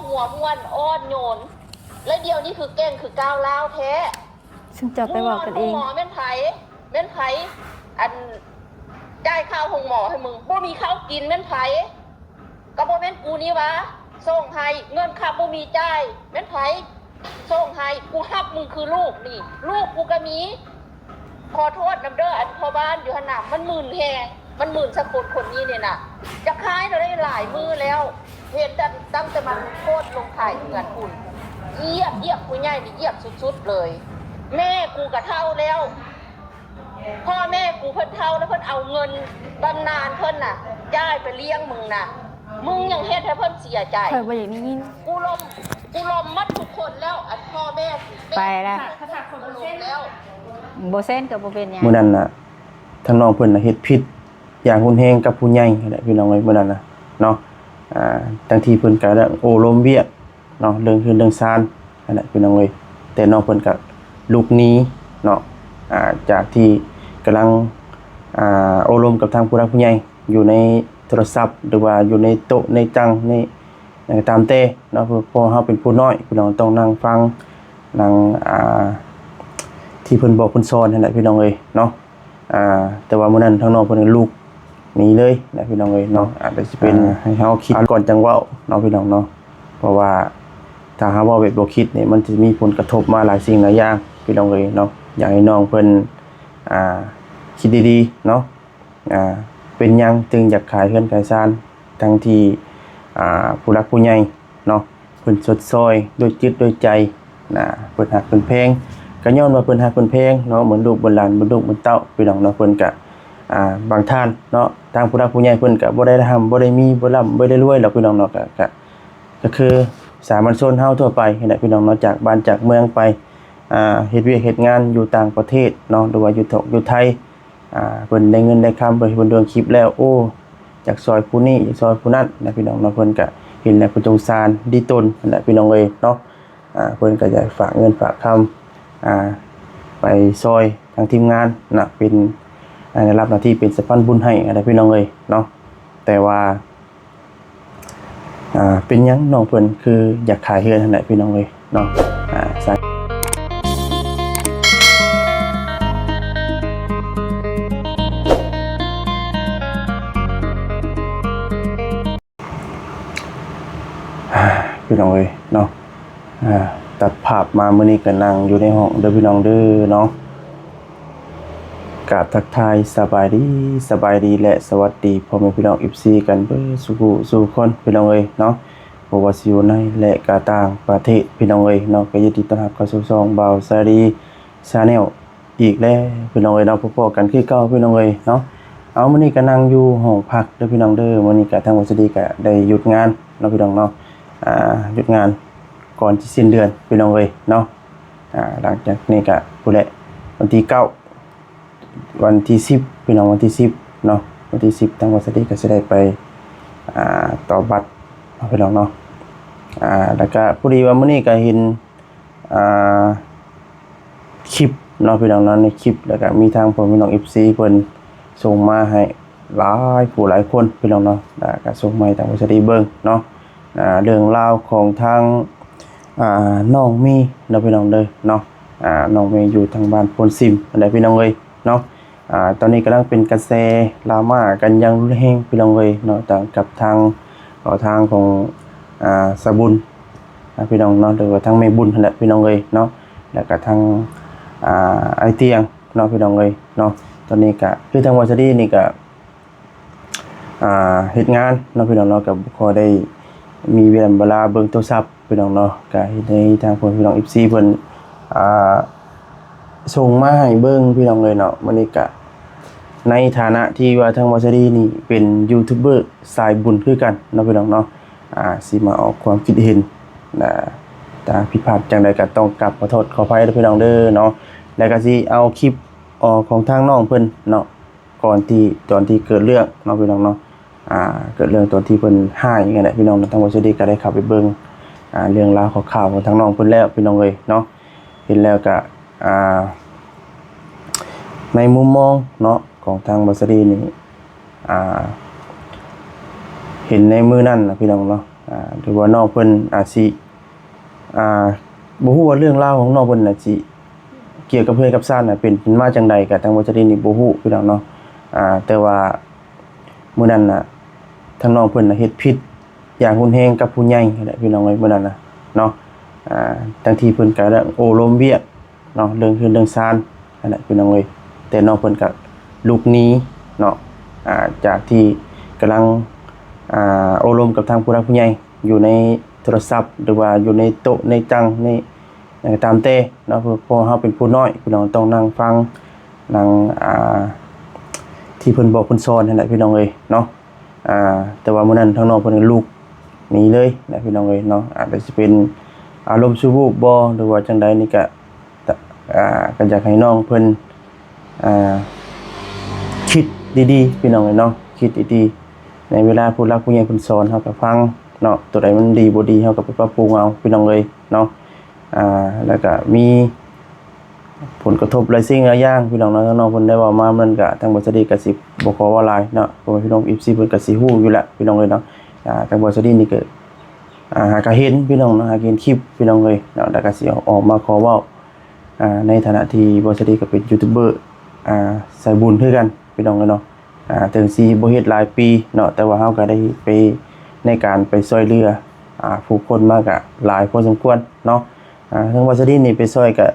ຫົວມ່ວນອ່ອນໂຍນ ແລະ ດຽວນີ້ຄືເກັ່ງຄືກ້າວລ້າວແທ້. ເຊິ່ງເຈົ້າໄປເວົ້າກັນເອງ. ໂຮງໝໍແມ່ນໃຜ? ແມ່ນໃຜ ອັນ ຈ່າຍຄ່າໂຮງໝໍໃຫ້ມຶງ? ບໍ່ມີເຂົ້າກິນແມ່ນໃຜ? ກໍບໍ່ແມ່ນກູນີ້ຫວາ ສົ່ງໃຫ້. ເງິນຄ່າບໍ່ມີຈ່າຍແມ່ນໃຜ ສົ່ງໃຫ້? ກູຮັກມຶງຄືລູກນີ້ ລູກກູກໍມີ. ຂໍໂທດນຳເດີ ອັນພໍ່ບ້ານຢູ່ຫັ້ນນະ ມັນມຶນແຮງ ມັນມຶນຊະຄົນຄົນນີ້ນີ້ນະ. ຢາກຂາຍເທົ່າໃດຫຼາຍມື້ແລ້ວ ເຫັນຕັ້ງ ຕັ້ງແຕ່ມັນໂພດລົງຂາຍເຮືອນພຸ້ນ ຢຽບ ຢຽບຜູ້ໃຫຍ່ນີ້ ຢຽບສຸດໆເລີຍ. ແມ່ກູກໍເຖົ້າແລ້ວ ພໍ່ແມ່ກູເພິ່ນເຖົ້າແລ້ວ ເພິ່ນເອົາເງິນບຳນານເພິ່ນນະ ຈ່າຍໄປລ້ຽງມຶງນະ. ມຶງຍັງເຮັດໃຫ້ເພິ່ນເສຍໃຈ. ຂ້ອຍບໍ່ຢາກໄດ້ຍິນ. ກູລົມ ກູລົມໝົດທຸກຄົນແລ້ວ ອັນພໍ່ແມ່ ໄປລະ ບໍ່ເຊັນກໍບໍ່ເປັນຫຍັງ. ມື້ນັ້ນນະ ທາງນ້ອງເພິ່ນນະເຮັດຜິດຢ່າງຮຸນແຮງກັບຜູ້ໃຫຍ່ຫັ້ນແຫຼະ ພີ່ນ້ອງເອີຍ. ມື້ນັ້ນນະເນາະ ອ່າ ທັງທີ່ເພິ່ນກະໄດ້ໂອ້ລົມວຽກເນາະ ເລື່ອງເຮືອນເລື່ອງຊານຫັ້ນແຫຼະ ພີ່ນ້ອງເອີຍ. ແຕ່ນ້ອງເພິ່ນກະລຸກໜີເນາະ ອ່າ ຈາກທີ່ກຳລັງ ອ່າ ໂອ້ລົມກັບທາງຜູ້ຫຼັກຜູ້ໃຫຍ່ ຢູ່ໃນໂທລະສັບ ຫຼືວ່າຢູ່ໃນໂຕະໃນຕັ່ງໃນຫຍັງກໍຕາມແຕ່ເນາະ. ເພາະເຮົາເປັນຜູ້ນ້ອຍ ພີ່ນ້ອງຕ້ອງນັ່ງຟັງ ນັ່ງ ອ່າ ທີ່ເພິ່ນບອກເພິ່ນສອນຫັ້ນແຫຼະ ພີ່ນ້ອງເອີຍເນາະ. ອ່າ ແຕ່ວ່າມື້ນັ້ນທາງນ້ອງເພິ່ນກໍລຸກໜີເລີຍນະ ພີ່ນ້ອງເອີຍເນາະ. ອາດຈະເປັນ ອ່າ ໃຫ້ເຮົາຄິດກ່ອນຈັ່ງເວົ້າເນາະ ພີ່ນ້ອງເນາະ. ເພາະວ່າຖ້າເຮົາເວົ້າແບບບໍ່ຄິດນີ້ ມັນຈະມີຜົນກະທົບມາຫຼາຍສິ່ງຫຼາຍຢ່າງ ພີ່ນ້ອງເອີຍເນາະ. ຢາກໃຫ້ນ້ອງເພິ່ນ ອ່າ ຄິດດີໆເນາະ. ອ່າ ເປັນຫຍັງຈຶ່ງຢາກຂາຍເຮືອນຂາຍຊານ ທັງທີ່ ອ່າ ຜູ້ຫຼັກຜູ້ໃຫຍ່ເນາະ ເພິ່ນຊົດຊ່ອຍດ້ວຍຈິດດ້ວຍໃຈນະ ເພິ່ນຮັກເພິ່ນແພງ ກໍຍ້ອນວ່າເພິ່ນຮັກເພິ່ນແພງເນາະ ເໝືອນລູກເໝືອນຫຼານ ເໝືອນລູກເໝືອນເຕົ້າ ພີ່ນ້ອງເນາະ. ເພິ່ນກະ ອ່າ ບາງທ່ານເນາະ ທາງຜູ້ຫຼັກຜູ້ໃຫຍ່ເພິ່ນກະບໍ່ໄດ້ຮ່ຳ ບໍ່ໄດ້ມີ ບໍ່ລ່ຳ ບໍ່ໄດ້ລວຍດອກ ພີ່ນ້ອງເນາະ. ກະ ກະ ກໍຄືສາມັນຊົນເຮົາທົ່ວໄປຫັ້ນແຫຼະ ພີ່ນ້ອງເນາະ ຈາກບ້ານຈາກເມືອງໄປ ອ່າ ເຮັດວຽກເຮັດງານຢູ່ຕ່າງປະເທດເນາະ ຫຼືວ່າຢູ່ ຢູ່ໄທ ອ່າ ເພິ່ນໄດ້ເງິນໄດ້ຄຳ ເພິ່ນເບິ່ງຄລິບແລ້ວ ໂອ້ ຢາກຊ່ອຍຜູ້ນີ້ ຢາກຊ່ອຍຜູ້ນັ້ນນະ ພີ່ນ້ອງເນາະ. ເພິ່ນກະເຫັນແລ້ວເພິ່ນສົງສານດີຕົນຫັ້ນແຫຼະ ພີ່ນ້ອງເອີຍເນາະ. ອ່າ ເພິ່ນກະຢາກຝາກເງິນຝາກຄຳ ອ່າ ໄປຊ່ອຍທາງທີມງານນະ ເປັນ ອ່າ ໄດ້ຮັບໜ້າທີ່ເປັນສະພານບຸນໃຫ້ຫັ້ນແຫຼະ ພີ່ນ້ອງເອີຍເນາະ. ແຕ່ວ່າ ອ່າ ເປັນຫຍັງນ້ອງເພິ່ນຄືຢາກຂາຍເຮືອນຫັ້ນແຫຼະ ພີ່ນ້ອງເອີຍເນາະ. ອ່າ ສາ ພີ່ນ້ອງເອີຍເນາະ. ອ່າ ຕັດພາບມາ ມື້ນີ້ກໍນັ່ງຢູ່ໃນຫ້ອງເດີ ພີ່ນ້ອງເດີເນາະ. ກາບທັກທາຍສະບາຍດີ ສະບາຍດີ ແລະ ສະຫວັດດີພໍ່ແມ່ພີ່ນ້ອງ ເອັຟຊີ ກັນເບິດສູ່ຜູ້ສູ່ຄົນ ພີ່ນ້ອງເອີຍເນາະ. ບໍ່ວ່າຊິຢູ່ໃນ ແລະ ກະຕ່າງປະເທດ ພີ່ນ້ອງເອີຍເນາະ, ກໍຍິນດີຕ້ອນຮັບເຂົ້າສູ່ຊ່ອງບ່າວສາລີ Channel ອີກແລ້ວ ພີ່ນ້ອງເອີຍເນາະ. ພົບພໍ້ກັນຄືເກົ່າ ພີ່ນ້ອງເອີຍເນາະ. ເອົາ ມື້ນີ້ກໍນັ່ງຢູ່ຫ້ອງພັກເດີ ພີ່ນ້ອງເດີ. ມື້ນີ້ກໍທາງບ່າວສາລີກໍໄດ້ຢຸດງານເນາະ ພີ່ນ້ອງເນາະ, ອ່າ ຢຸດງານກ່ອນຊິສິ້ນເດືອນ ພີ່ນ້ອງເອີຍເນາະ. ອ່າ ຫຼັງຈາກນີ້ກະພຸ້ນແຫຼະ ວັນທີເກົ້າ ວັນທີສິບ ພີ່ນ້ອງ, ວັນທີສິບເນາະ, ວັນທີສິບທາງບ່າວສາລີກໍຊິໄດ້ໄປ ອ່າ ຕໍ່ບັດເນາະ ພີ່ນ້ອງເນາະ. ອ່າ ແລ້ວກະພໍດີວ່າມື້ນີ້ກະເຫັນ ອ່າ ຄລິບເນາະ ພີ່ນ້ອງເນາະ, ໃນຄລິບ ແລ້ວກະມີທາງພໍ່ແມ່ພີ່ນ້ອງ ເອັຟຊີ ເພິ່ນສົ່ງມາໃຫ້ ຫຼາຍຜູ້ຫຼາຍຄົນ ພີ່ນ້ອງເນາະ, ແລ້ວກໍສົ່ງມາໃຫ້ທາງບໍລິສັດໄດ້ເບິ່ງເນາະ. ອ່າ ເລື່ອງລາວຂອງທາງ ອ່າ ນ້ອງເມເນາະ ພີ່ນ້ອງເດີເນາະ, ອ່າ ນ້ອງເມຢູ່ທາງບ້ານໂພນຊິມຫັ້ນແຫຼະ ພີ່ນ້ອງເອີຍເນາະ. ອ່າ ຕອນນີ້ກຳລັງເປັນກະແສດຣາມາກັນຢ່າງຮຸນແຮງ ພີ່ນ້ອງເອີຍເນາະ, ທາງກັບທາງ ເອົາທາງຂອງ ອ່າ ສາວບຸນ ອ່າ ພີ່ນ້ອງເນາະ, ຫຼືວ່າທາງແມ່ບຸນຫັ້ນແຫຼະ ພີ່ນ້ອງເອີຍເນາະ, ແລ້ວກໍທາງ ອ່າ ອ້າຍຕຽງເນາະ ພີ່ນ້ອງເອີຍເນາະ. ຕອນນີ້ກະຄືທາງບ່າວສາລີນີ້ກະ ອ່າ ເຮັດງານເນາະ ພີ່ນ້ອງເນາະ, ກໍບໍ່ຄ່ອຍໄດ້ມີເວລາເວລາເບິ່ງໂທລະສັບ ພີ່ນ້ອງເນາະ. ກໍເຮັດໃຫ້ທາງພໍ່ແມ່ພີ່ນ້ອງ ເອັຟຊີ ເພິ່ນ ອ່າ ສົ່ງມາໃຫ້ເບິ່ງ ພີ່ນ້ອງເອີຍເນາະ. ມື້ນີ້ກະໃນຖານະທີ່ວ່າທາງບ່າວສາລີນີ້ເປັນຢູທູບເບີສາຍບຸນຄືກັນເນາະ ພີ່ນ້ອງເນາະ, ອ່າ ຊິມາອອກຄວາມຄິດເຫັນ ອ່າ ຖ້າຜິດພາດຈັ່ງໃດກໍຕ້ອງກາບຂໍໂທດຂໍອະໄພເດີ ພີ່ນ້ອງເດີເນາະ. ແລ້ວກໍຊິເອົາຄລິບ ອອ ຂອງທາງນ້ອງເພິ່ນເນາະ ກ່ອນທີ່ ຕອນທີ່ເກີດເລື່ອງເນາະ ພີ່ນ້ອງເນາະ, ອ່າ ເກີດເລື່ອງຕອນທີ່ເພິ່ນຮ້າຍຫັ້ນແຫຼະ ພີ່ນ້ອງເນາະ. ທາງບ່າວສາລີກໍໄດ້ເຂົ້າໄປເບິ່ງ ອ່າ ເລື່ອງລາວຄາວໆຂອງທາງນ້ອງເພິ່ນແລ້ວ ພີ່ນ້ອງເອີຍເນາະ. ເຫັນແລ້ວກະ ອ່າ ໃນມຸມມອງເນາະ ຂອງທາງບ່າວສາລີນີ້ ອ່າ ເຫັນໃນມື້ນັ້ນນະ ພີ່ນ້ອງເນາະ, ອ່າ ຫຼືວ່ານ້ອງເພິ່ນອາດຊິ ອ່າ ບໍ່ຮູ້ວ່າເລື່ອງລາວຂອງນ້ອງເພິ່ນນະຊິກ່ຽວກັບເຮືອນກັບຊານນະເປັນ ເປັນມາຈັ່ງໃດ ກໍທາງບ່າວສາລີນີ້ບໍ່ຮູ້ພີ່ນ້ອງເນາະ. ອ່າ ແຕ່ວ່າມື້ນັ້ນນະ ທາງນ້ອງເພິ່ນນະເຮັດຜິດຢ່າງຮຸນແຮງກັບຜູ້ໃຫຍ່ຫັ້ນແຫຼະພີ່ນ້ອງເອີຍ ມື້ນັ້ນນະເນາະ. ອ່າ ທັງທີ່ເພິ່ນກໍໄດ້ໂອ້ລົມວຽກ ເນາະ ເລື່ອງເຮືອນເລື່ອງຊານຫັ້ນແຫຼະພີ່ນ້ອງເອີຍ. ແຕ່ນ້ອງເພິ່ນກໍລຸກໜີເນາະ ອ່າ ຈາກທີ່ກຳລັງ ອ່າ ໂອ້ລົມກັບທາງຜູ້ຫຼັກຜູ້ໃຫຍ່ຢູ່ໃນໂທລະສັບ ຫຼືວ່າຢູ່ໃນໂຕະໃນຕັ່ງໃນຫຍັງກໍຕາມແຕ່ເນາະ. ເພາະເຮົາເປັນຜູ້ນ້ອຍ ພີ່ນ້ອງຕ້ອງນັ່ງຟັງ ນັ່ງ ອ່າ ທີ່ເພິ່ນບອກເພິ່ນສອນຫັ້ນແຫຼະພີ່ນ້ອງເອີຍເນາະ. ອ່າ ແຕ່ວ່າມື້ນັ້ນທາງນ້ອງເພິ່ນກໍລຸກໜີເລີຍນະພີ່ນ້ອງເອີຍເນາະ. ອາດຈະເປັນອາລົມຊົ່ວວູບບໍ ຫຼືວ່າຈັ່ງໃດນີ້ກະ ອ່າ ກໍຢາກໃຫ້ນ້ອງເພິ່ນ ອ່າ ຄິດດີໆ ພີ່ນ້ອງເອີຍເນາະ ຄິດດີໆ. ໃນເວລາຜູ້ຫຼັກຜູ້ໃຫຍ່ເພິ່ນສອນ ເຮົາກໍຟັງເນາະ ໂຕໃດມັນດີບໍ່ດີ ເຮົາກໍໄປປັບປຸງເອົາ ພີ່ນ້ອງເອີຍເນາະ. ອ່າ ແລ້ວກໍມີ ຜົນກະທົບຫຼາຍສິ່ງຫຼາຍຢ່າງ ພີ່ນ້ອງເນາະ. ທາງນ້ອງເພິ່ນໄດ້ເວົ້າມາ ມັນກະ ທາງບ່າວສາລີກະຊິບໍ່ຂໍເວົ້າຫຼາຍເນາະ ເພາະວ່າພີ່ນ້ອງ ເອັຟຊີ ເພິ່ນກະຊິຮູ້ຢູ່ແລ້ວ ພີ່ນ້ອງເອີຍເນາະ. ອ່າ ທາງບ່າວສາລີນີ້ກະ ອ່າ ຫາກະເຫັນ ພີ່ນ້ອງເນາະ ຫາກະເຫັນຄລິບ ພີ່ນ້ອງເອີຍເນາະ ແລ້ວກະຊິອອກມາຂໍເວົ້າ ອ່າ ໃນຖານະທີ່ບ່າວສາລີກະເປັນຢູທູບເບີ ອ່າ ສາຍບຸນຄືກັນ ພີ່ນ້ອງເອີຍເນາະ. ອ່າ ເຖິງຊິບໍ່ເຮັດຫຼາຍປີເນາະ ແຕ່ວ່າເຮົາກໍໄດ້ໄປ ໃນການໄປຊ່ວຍເຫຼືອ ອ່າ ຜູ້ຄົນມາກະຫຼາຍພໍສົມຄວນເນາະ. ອ່າ ທາງບ່າວສາລີນີ້ໄປຊ່ວຍກະ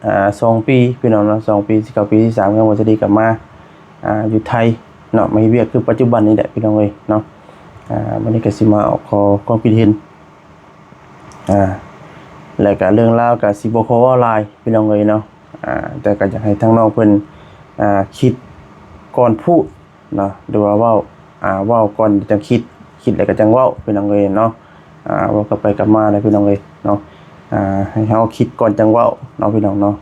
ອ່າ ສອງປີ ພີ່ນ້ອງເນາະ ສອງປີ ຊິເຂົ້າປີທີສາມ ທາງບ່າວສາລີກໍມາ ອ່າ ຢູ່ໄທເນາະ ມາເຮັດວຽກຄືປັດຈຸບັນນີ້ແຫຼະ ພີ່ນ້ອງເອີຍເນາະ. ອ່າ ມື້ນີ້ກໍຊິມາເອົາຂໍຄວາມຄິດເຫັນ ອ່າ ແລ້ວກະເລື່ອງລາວກະຊິບໍ່ຂໍເວົ້າຫຼາຍ ພີ່ນ້ອງເອີຍເນາະ. ອ່າ ແຕ່ກໍຢາກໃຫ້ທາງນ້ອງເພິ່ນ ອ່າ ຄິດກ່ອນພູດເນາະ ຫຼືວ່າເວົ້າ ອ່າ ເວົ້າກ່ອນຈັ່ງຄິດ ຄິດແລ້ວກໍຈັ່ງເວົ້າ ພີ່ນ້ອງເອີຍເນາະ. ອ່າ ເວົ້າກັບໄປກັບມາແຫຼະ ພີ່ນ້ອງເອີຍເນາະ. ອ່າ ໃຫ້ເຮົາຄິດກ່ອນຈັ່ງເວົ້າເນາະ ພີ່ນ້ອງເນາະ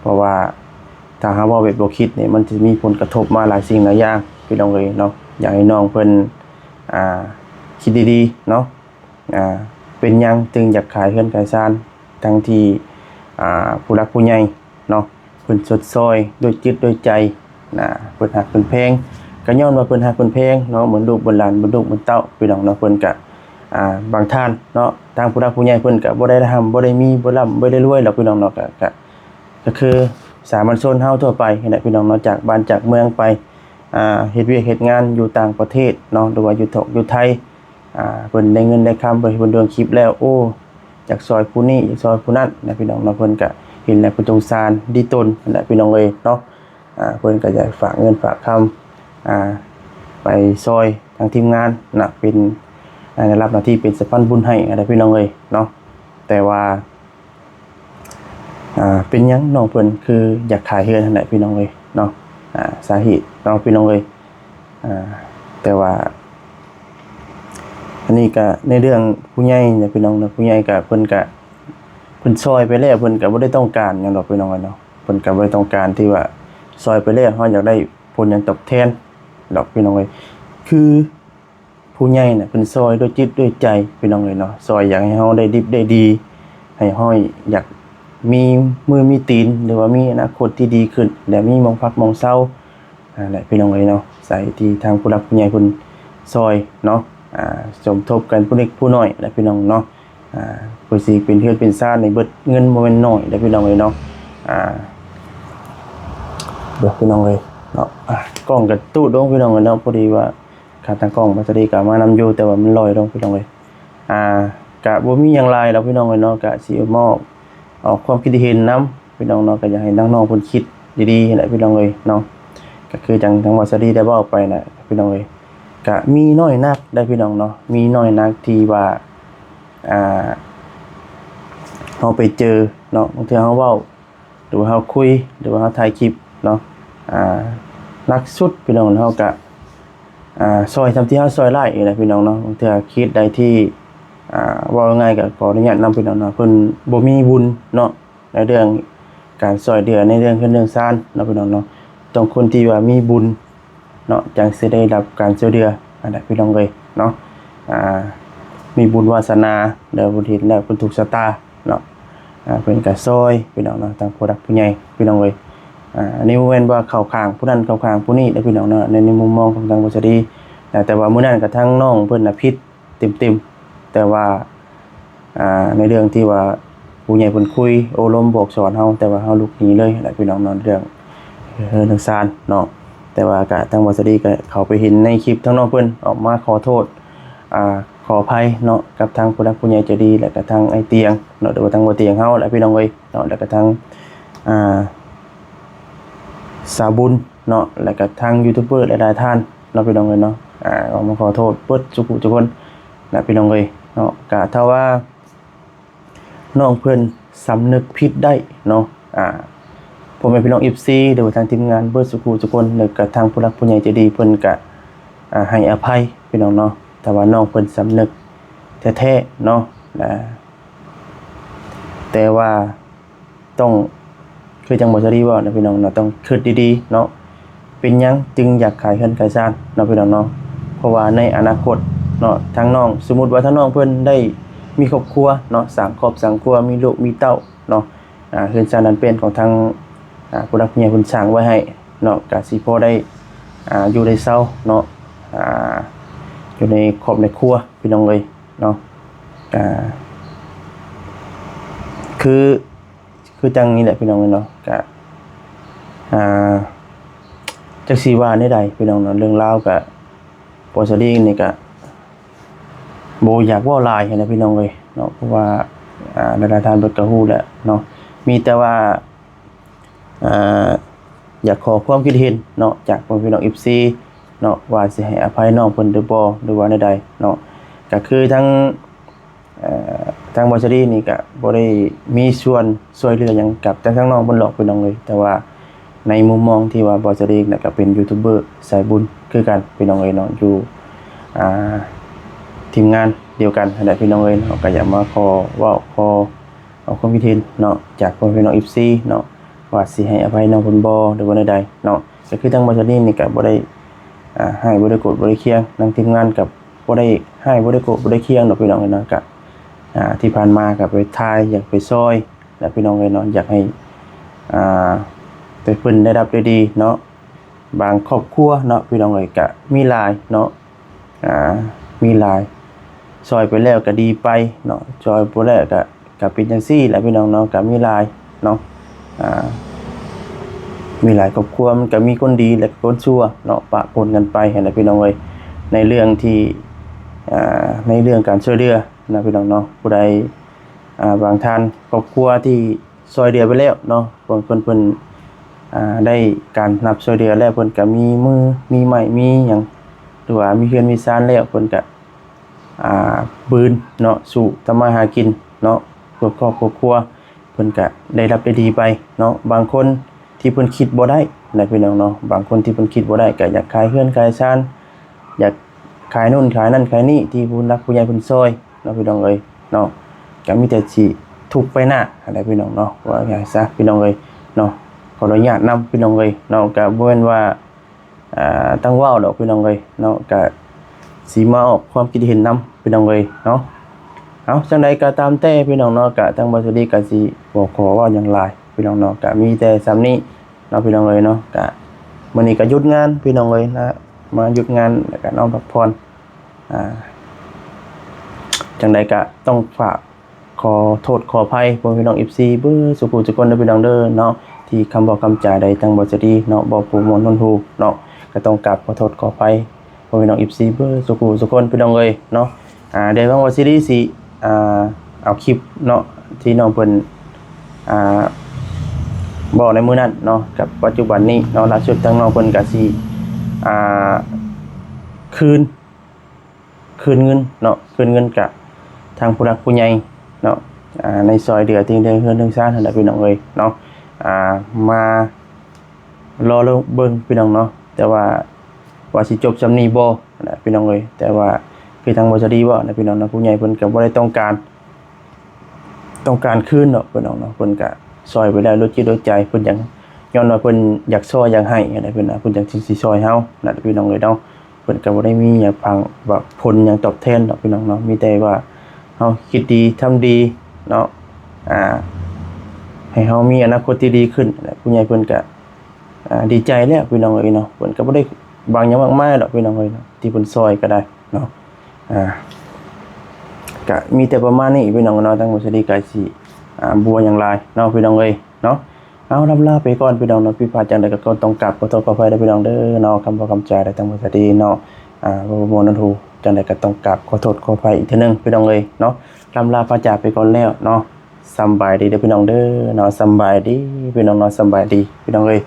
ເພາະວ່າຖ້າເຮົາເວົ້າແບບບໍ່ຄິດນີ້ ມັນຈະມີຜົນກະທົບມາຫຼາຍສິ່ງຫຼາຍຢ່າງ ພີ່ນ້ອງເອີຍເນາະ. ຢາກໃຫ້ນ້ອງເພິ່ນ ອ່າ ຄິດດີໆເນາະ. ອ່າ ເປັນຫຍັງຈຶ່ງຢາກຂາຍເຮືອນຂາຍຊານ ທັງທີ່ ອ່າ ຜູ້ຫຼັກຜູ້ໃຫຍ່ເນາະ ເພິ່ນຊົດຊ່ອຍດ້ວຍຈິດດ້ວຍໃຈນະ ເພິ່ນຮັກເພິ່ນແພງ ກໍຍ້ອນວ່າເພິ່ນຮັກເພິ່ນແພງເນາະ ເໝືອນລູກເໝືອນຫຼານ ເໝືອນລູກເໝືອນເຕົ້າ ພີ່ນ້ອງເນາະ. ເພິ່ນກະ ອ່າ ບາງທ່ານເນາະ ທາງຜູ້ຫຼັກຜູ້ໃຫຍ່ເພິ່ນກະບໍ່ໄດ້ຮ່ຳ ບໍ່ໄດ້ມີ ບໍ່ລ່ຳ ບໍ່ໄດ້ລວຍດອກ ພີ່ນ້ອງເນາະ. ກະ ກະ ກະຄືສາມັນຊົນເຮົາທົ່ວໄປຫັ້ນແຫຼະ ພີ່ນ້ອງເນາະ ຈາກບ້ານຈາກເມືອງໄປ ອ່າ ເຮັດວຽກເຮັດງານຢູ່ຕ່າງປະເທດເນາະ ຫຼືວ່າຢູ່ທອກຢູ່ໄທ ອ່າ ເພິ່ນໄດ້ເງິນໄດ້ຄຳ ເພິ່ນເບິ່ງຄລິບແລ້ວ ໂອ້ ຢາກຊ່ອຍຜູ້ນີ້ ຢາກຊ່ອຍຜູ້ນັ້ນນະ ພີ່ນ້ອງເນາະ. ເພິ່ນກະເຫັນແລ້ວເພິ່ນສົງສານດີຕົນຫັ້ນແຫຼະ ພີ່ນ້ອງເອີຍເນາະ. ອ່າ ເພິ່ນກະຢາກຝາກເງິນຝາກຄຳ ອ່າ ໄປຊ່ອຍທາງທີມງານນະ ເປັນ ອ່າ ໄດ້ຮັບໜ້າທີ່ເປັນສະພານບຸນໃຫ້ຫັ້ນແຫຼະ ພີ່ນ້ອງເອີຍເນາະ. ແຕ່ວ່າ ອ່າ ເປັນຫຍັງນ້ອງເພິ່ນຄືຢາກຂາຍເຮືອນຫັ້ນແຫຼະ ພີ່ນ້ອງເອີຍເນາະ. ອ່າ ສາເຫດເນາະ ພີ່ນ້ອງເອີຍ. ອ່າ ແຕ່ວ່າ ອັນນີ້ກະໃນເລື່ອງຜູ້ໃຫຍ່ນະ ພີ່ນ້ອງເນາະ ຜູ້ໃຫຍ່ກະ ເພິ່ນກະ ເພິ່ນຊ່ອຍໄປແລ້ວ ເພິ່ນກະບໍ່ໄດ້ຕ້ອງການຫຍັງດອກ ພີ່ນ້ອງເອີຍເນາະ. ເພິ່ນກະບໍ່ໄດ້ຕ້ອງການທີ່ວ່າຊ່ອຍໄປແລ້ວ ເຮົາຢາກໄດ້ຜົນຫຍັງຕອບແທນດອກ ພີ່ນ້ອງເອີຍ. ຄື ຜູ້ໃຫຍ່ນະ ເພິ່ນຊ່ອຍດ້ວຍຈິດດ້ວຍໃຈ ພີ່ນ້ອງເອີຍເນາະ. ຊ່ອຍຢາກໃຫ້ເຮົາໄດ້ດິບໄດ້ດີ ໃຫ້ເຮົາຢາກມີມືມີຕີນ ຫຼືວ່າມີອະນາຄົດທີ່ດີຂຶ້ນ ແລະ ມີໝ່ອງພັກໝ່ອງເຊົາ ຫັ້ນແຫຼະ ພີ່ນ້ອງເອີຍເນາະ. ໃສທີ່ທາງຜູ້ຫຼັກຜູ້ໃຫຍ່ເພິ່ນຊ່ອຍເນາະ ອ່າ ສົມທົບກັນຜູ້ເລັກຜູ້ນ້ອຍແຫຼະ ພີ່ນ້ອງເນາະ. ອ່າ ເພື່ອຊິເປັນເຮືອນເປັນຊານນີ້ ເບິດເງິນບໍ່ແມ່ນໜ້ອຍເດ້ ພີ່ນ້ອງເອີຍເນາະ. ອ່າ ເດີ ພີ່ນ້ອງເອີຍເນາະ. ອ່າ ກ້ອງກະຕູດລົງ ພີ່ນ້ອງເອີຍເນາະ ພໍດີວ່າ ຂາຕັ້ງກ້ອງບ່າວສາລີກະມານຳຢູ່ ແຕ່ວ່າມັນລອຍລົງ ພີ່ນ້ອງເອີຍ. ອ່າ ກະບໍ່ມີຫຍັງຫຼາຍດອກ ພີ່ນ້ອງເອີຍເນາະ. ກະຊິມອບ ອອກຄວາມຄິດເຫັນນຳ ພີ່ນ້ອງເນາະ. ກະຢາກໃຫ້ທາງນ້ອງເພິ່ນຄິດດີໆຫັ້ນແຫຼະ ພີ່ນ້ອງເອີຍເນາະ. ກະຄືຈັ່ງທາງບ່າວສາລີໄດ້ເວົ້າໄປນະ ພີ່ນ້ອງເອີຍ. ກະມີໜ້ອຍນັກໄດ໋ ພີ່ນ້ອງເນາະ ມີໜ້ອຍນັກທີ່ວ່າ ອ່າ ເຮົາໄປເຈີເນາະ ບາງເທື່ອເຮົາເວົ້າ ຫຼືວ່າເຮົາຄຸຍ ຫຼືວ່າເຮົາຖ່າຍຄລິບເນາະ ອ່າ ໜັກສຸດ ພີ່ນ້ອງ ເຮົາກະ ອ່າ ຊ່ອຍສ່ຳທີ່ເຮົາຊ່ອຍໄດ້ນີ້ແຫຼະ ພີ່ນ້ອງເນາະ. ບາງເທື່ອເຄສໃດທີ່ ອ່າ ເວົ້າງ່າຍໆ ກະຂໍອະນຸຍາດນຳ ພີ່ນ້ອງເນາະ ເພິ່ນບໍ່ມີບຸນເນາະ ໃນເລື່ອງການຊ່ອຍເຫຼືອ ໃນເລື່ອງເຮືອນເລື່ອງຊານເນາະ ພີ່ນ້ອງເນາະ. ຕ້ອງຄົນທີ່ວ່າມີບຸນ ເນາະ ຈັ່ງຊິໄດ້ຮັບການຊ່ວຍເຫຼືອຫັ້ນແຫຼະ ພີ່ນ້ອງເອີຍເນາະ. ອ່າ ມີບຸນວາສະໜາ ແລ້ວເພິ່ນເຫັນແລ້ວເພິ່ນຖືກຊະຕາເນາະ ອ່າ ເພິ່ນກະຊ່ອຍ ພີ່ນ້ອງເນາະ ທາງຜູ້ຫຼັກຜູ້ໃຫຍ່ ພີ່ນ້ອງເອີຍ. ອ່າ ອັນນີ້ບໍ່ແມ່ນວ່າເຂົ້າຂ້າງຜູ້ນັ້ນເຂົ້າຂ້າງຜູ້ນີ້ເດ້ ພີ່ນ້ອງເນາະ ໃນ ໃນມຸມມອງຂອງທາງບ່າວສາລີນະ. ແຕ່ວ່າມື້ນັ້ນກະທາງນ້ອງເພິ່ນນະຜິດເຕັມ ແຕ່ວ່າ ອ່າ ໃນເລື່ອງທີ່ວ່າຜູ້ໃຫຍ່ເພິ່ນຄຸຍໂອ້ລົມບອກສອນເຮົາ ແຕ່ວ່າເຮົາລຸກໜີເລີຍແຫຼະພີ່ນ້ອງເນາະ ເລື່ອງເຮືອນເລື່ອງຊານເນາະ. ແຕ່ວ່າກະທາງບ່າວສາລີກະເຂົ້າໄປເຫັນໃນຄລິບທາງນ້ອງເພິ່ນອອກມາຂໍໂທດ ອ່າ ຂໍອະໄພເນາະ ກັບທາງຜູ້ຫຼັກຜູ້ໃຫຍ່ໃຈດີ ແລະກະທາງອ້າຍຕຽງເນາະ ຫຼືວ່າທາງບ່າວຕຽງເຮົາແຫຼະພີ່ນ້ອງເອີຍເນາະ ແລະກະທາງ ອ່າ ສາວບຸນເນາະ ແລະກະທາງຢູທູບເບີຫຼາຍໆທ່ານເນາະ ພີ່ນ້ອງເອີຍເນາະ. ອ່າ ອອກມາຂໍໂທດເບິດທຸກຜູ້ທຸກຄົນນະ ພີ່ນ້ອງເອີຍເນາະ. ກະຖ້າວ່າ ນ້ອງເພິ່ນສຳນຶກຜິດໄດ້ເນາະ ອ່າ ພໍ່ແມ່ພີ່ນ້ອງເອັຟຊີ ຫຼືວ່າທາງທີມງານເບິດສູ່ຜູ້ສູ່ຄົນ ຫຼືກະທາງຜູ້ຫຼັກຜູ້ໃຫຍ່ໃຈດີເພິ່ນກະ ອ່າ ໃຫ້ອະໄພພີ່ນ້ອງເນາະ. ຖ້າວ່ານ້ອງເພິ່ນສຳນຶກແທ້ໆເນາະ ອ່າ ແຕ່ວ່າຕ້ອງ ຄືຈັ່ງບ່າວສາລີເວົ້ານະພີ່ນ້ອງເນາະ ຕ້ອງຄິດດີໆເນາະ ເປັນຫຍັງຈຶ່ງຢາກຂາຍເຮືອນຂາຍຊານເນາະ ພີ່ນ້ອງເນາະ. ເພາະວ່າໃນອະນາຄົດເນາະ ທາງນ້ອງ ສົມມຸດວ່າທາງນ້ອງເພິ່ນໄດ້ມີຄອບຄົວເນາະ ສ້າງຄອບສ້າງຄົວ ມີລູກມີເຕົ້າເນາະ ອ່າ ເຮືອນຊານອັນເປັນຂອງທາງ ອ່າ ຜູ້ຫຼັກຜູ້ໃຫຍ່ເພິ່ນສ້າງໄວ້ໃຫ້ເນາະ ກະຊິພໍໄດ້ ອ່າ ຢູ່ໄດ້ເຊົາເນາະ ອ່າ ຢູ່ໃນຄອບໃນຄົວ ພີ່ນ້ອງເອີຍເນາະ. ກະ ຄື ຄືຈັ່ງນີ້ແຫຼະພີ່ນ້ອງເອີຍເນາະ ກະ ອ່າ ຈັກຊິວ່າແນວໃດພີ່ນ້ອງເນາະ. ເລື່ອງລາວກະ ບ່າວສາລີນີ້ກະບໍ່ຢາກເວົ້າຫຼາຍຫັ້ນນະພີ່ນ້ອງເອີຍເນາະ ເພາະວ່າ ອ່າ ຫຼາຍໆທ່ານເພິ່ນກະຮູ້ແຫຼະເນາະ. ມີແຕ່ວ່າ ອ່າ ຢາກຂໍຄວາມຄິດເຫັນເນາະ ຈາກພໍ່ແມ່ພີ່ນ້ອງເອັຟຊີເນາະ ວ່າຊິໃຫ້ອະໄພນ້ອງເພິ່ນຫຼືບໍ່ ຫຼືວ່າແນວໃດເນາະ. ກະຄືທາງ ເອີ ທາງບ່າວສາລີນີ້ກະບໍ່ໄດ້ມີສ່ວນຊ່ວຍເຫຼືອຫຍັງກັບທາງ ທາງນ້ອງເພິ່ນດອກພີ່ນ້ອງເອີຍ ແຕ່ວ່າໃນມຸມມອງທີ່ວ່າບ່າວສາລີນະກະເປັນຢູທູບເບີສາຍບຸນຄືກັນພີ່ນ້ອງເອີຍເນາະ ຢູ່ ອ່າ ທີມງານດຽວກັນຫັ້ນແຫຼະພີ່ນ້ອງເອີຍເນາະ. ກະຢາກມາຂໍເວົ້າ ຂໍເອົາຄວາມຄິດເຫັນເນາະ ຈາກພໍ່ແມ່ພີ່ນ້ອງເອັຟຊີເນາະ ວ່າຊິໃຫ້ອະໄພນ້ອງເພິ່ນບໍ່ ຫຼືວ່າແນວໃດເນາະ. ກະຄືທາງບ່າວສາລີນີ້ກະບໍ່ໄດ້ ອ່າ ຮ້າຍ ບໍ່ໄດ້ໂກດ ບໍ່ໄດ້ຄຽງ ທາງທີມງານກະບໍ່ໄດ້ຮ້າຍ ບໍ່ໄດ້ໂກດ ບໍ່ໄດ້ຄຽງດອກພີ່ນ້ອງເອີຍເນາະ. ກະ ອ່າ ທີ່ຜ່ານມາກະໄປຖ່າຍ ຢາກໄປຊ່ອຍແຫຼະພີ່ນ້ອງເອີຍເນາະ ຢາກໃຫ້ ອ່າ ແຕ່ເພິ່ນໄດ້ຮັບໄດ້ດີເນາະ. ບາງຄອບຄົວເນາະ ພີ່ນ້ອງເອີຍ ກະມີຫຼາຍເນາະ ອ່າ ມີຫຼາຍ ຊ່ອຍໄປແລ້ວກະດີໄປເນາະ ຊ່ອຍບໍ່ແລ້ວກະ ກະເປັນຈັ່ງຊີ້ແຫຼະພີ່ນ້ອງເນາະ. ກະມີຫຼາຍເນາະ ອ່າ ມີຫຼາຍຄອບຄົວ ມັນກະມີຄົນດີ ແລະກະຄົນຊົ່ວເນາະ ປະປົນກັນໄປຫັ້ນແຫຼະພີ່ນ້ອງເອີຍ. ໃນເລື່ອງທີ່ ອ່າ ໃນເລື່ອງການຊ່ວຍເຫຼືອນະພີ່ນ້ອງເນາະ ຜູ້ໃດ ອ່າ ບາງທ່ານຄອບຄົວທີ່ ຊ່ອຍເຫຼືອໄປແລ້ວເນາະ ບາງຄົນເພິ່ນ ອ່າ ໄດ້ການຮັບຊ່ວຍເຫຼືອແລ້ວ ເພິ່ນກະມີມື ມີໄມ້ ມີຫຍັງ ຫຼືວ່າມີເຮືອນມີຊານແລ້ວ ເພິ່ນກະ ອ່າ ບືນເນາະ ສູ້ທຳມາຫາກິນເນາະ ເພື່ອຄອບເພື່ອຄົວ ເພິ່ນກະໄດ້ຮັບໄດ້ດີໄປເນາະ. ບາງຄົນທີ່ເພິ່ນຄິດບໍ່ໄດ້ນະພີ່ນ້ອງເນາະ ບາງຄົນທີ່ເພິ່ນຄິດບໍ່ໄດ້ ກະຢາກຂາຍເຮືອນຂາຍຊານ ຢາກຂາຍໂນ່ນຂາຍນັ້ນຂາຍນີ້ ທີ່ຜູ້ຫຼັກຜູ້ໃຫຍ່ເພິ່ນຊ່ອຍ ເນາະ ພີ່ນ້ອງເອີຍເນາະ ກະມີແຕ່ຊິທຸບໄປໜ້າຫັ້ນແຫຼະພີ່ນ້ອງເນາະ ວ່າງ່າຍຊະພີ່ນ້ອງເອີຍເນາະ. ຂໍອະນຸຍາດນຳພີ່ນ້ອງເອີຍເນາະ ກະບໍ່ແມ່ນວ່າ ອ່າ ຕັ້ງເວົ້າດອກພີ່ນ້ອງເອີຍເນາະ ກະຊິມາອອກຄວາມຄິດເຫັນນຳພີ່ນ້ອງເອີຍເນາະ. ເອົາ ຈັ່ງໃດກະຕາມແຕ່ພີ່ນ້ອງເນາະ ກະທາງບ່າວສາລີກະຊິບໍ່ຂໍເວົ້າຫຍັງຫຼາຍພີ່ນ້ອງເນາະ ກະມີແຕ່ສ່ຳນີ້ ເນາະ ພີ່ນ້ອງເອີຍເນາະ. ກະມື້ນີ້ກະຢຸດງານພີ່ນ້ອງເອີຍນະ ມາຢຸດງານ ແລ້ວກະນອນພັກຜ່ອນ ອ່າ ຈັ່ງໃດກະຕ້ອງຝາກຂໍໂທດຂໍອະໄພພໍ່ແມ່ພີ່ນ້ອງເອັຟຊີເບິດສູ່ຜູ້ທຸກຄົນເດີພີ່ນ້ອງເດີເນາະ ທີ່ຄຳເວົ້າຄຳຈາໃດທາງບ່າວສາລີເນາະ ບໍ່ຜູ້ມ່ວນຫົນຫູເນາະ ກະຕ້ອງກາບຂໍໂທດຂໍອະໄພພໍ່ແມ່ພີ່ນ້ອງເອັຟຊີເບິດສູ່ຜູ້ທຸກຄົນພີ່ນ້ອງເອີຍເນາະ. ອ່າ ດຽວທາງບ່າວສາລີຊິ ອ່າ ເອົາຄລິບເນາະ ທີ່ນ້ອງເພິ່ນ ອ່າ ເວົ້າໃນມື້ນັ້ນເນາະ ກັບປັດຈຸບັນນີ້ເນາະ ລ່າສຸດທາງນ້ອງເພິ່ນກະຊິ ອ່າ ຄືນ ຄືນເງິນເນາະ ຄືນເງິນກະທາງຜູ້ຫຼັກຜູ້ໃຫຍ່ເນາະ ອ່າ ໃນຊ່ອຍເຫຼືອທີ່ເລື່ອງເຮືອນເລື່ອງຊານຫັ້ນແຫຼະພີ່ນ້ອງເອີຍເນາະ. ອ່າ ມາລໍເບິ່ງພີ່ນ້ອງເນາະ ແຕ່ວ່າ ວ່າຊິຈົບສ່ຳນີ້ບໍ່ນະພີ່ນ້ອງເອີຍ. ແຕ່ວ່າຄືທາງບ່າວສາລີເວົ້ານະພີ່ນ້ອງເນາະ ຜູ້ໃຫຍ່ເພິ່ນກະບໍ່ໄດ້ຕ້ອງການ ຕ້ອງການຄືນດອກພີ່ນ້ອງເນາະ ເພິ່ນກະຊ່ອຍໄປແລ້ວ ໂດຍຈິດໂດຍໃຈ ເພິ່ນຫຍັງ ຍ້ອນວ່າເພິ່ນຢາກຊ່ອຍຢາກໃຫ້ຫັ້ນແຫຼະ ເພິ່ນນະ ເພິ່ນຈັ່ງຊິຊ່ອຍເຮົານະພີ່ນ້ອງເອີຍເນາະ. ເພິ່ນກະບໍ່ໄດ້ມີຫຍັງຟັງວ່າຜົນຫຍັງຕອບແທນດອກພີ່ນ້ອງເນາະ ມີແຕ່ວ່າເຮົາຄິດດີທຳດີເນາະ ອ່າ ໃຫ້ເຮົາມີອະນາຄົດທີ່ດີຂຶ້ນ ແລະຜູ້ໃຫຍ່ເພິ່ນກະ ອ່າ ດີໃຈແລ້ວພີ່ນ້ອງເອີຍເນາະ. ເພິ່ນກະບໍ່ໄດ້ຫວັງຫຍັງມາກມາຍດອກພີ່ນ້ອງເອີຍເນາະ ທີ່ເພິ່ນຊ່ອຍກະໄດ້ເນາະ ອ່າ ກະມີແຕ່ປະມານນີ້ພີ່ນ້ອງເນາະ, ທາງບ່າວສາລີກະຊິ ອ່າ ບໍ່ຫຍັງຫຼາຍເນາະພີ່ນ້ອງເອີຍເນາະ. ເອົາ ລ່ຳລາໄປກ່ອນພີ່ນ້ອງເນາະ, ຜິດພາດຈັ່ງໃດກະຕ້ອງກາບຂໍໂທດຂໍອພະໄດ້ພີ່ນ້ອງເດີເນາະ, ຄຳເວົ້າຄຳຈາໃດທາງບ່າວສາລີເນາະ ອ່າ ບໍ່ມ່ວນນຳຫູ ຈັ່ງໃດກະຕ້ອງກາບຂໍໂທດຂໍອະໄພອີກເທື່ອໜຶ່ງພີ່ນ້ອງເອີຍເນາະ. ລ່ຳລາພາຈາກໄປກ່ອນແລ້ວເນາະ, ສຳບາຍດີເດີພີ່ນ້ອງເດີເນາະ, ສຳບາຍດີພີ່ນ້ອງເນາະ, ສຳບາຍດີພີ່ນ້ອງເອີຍ.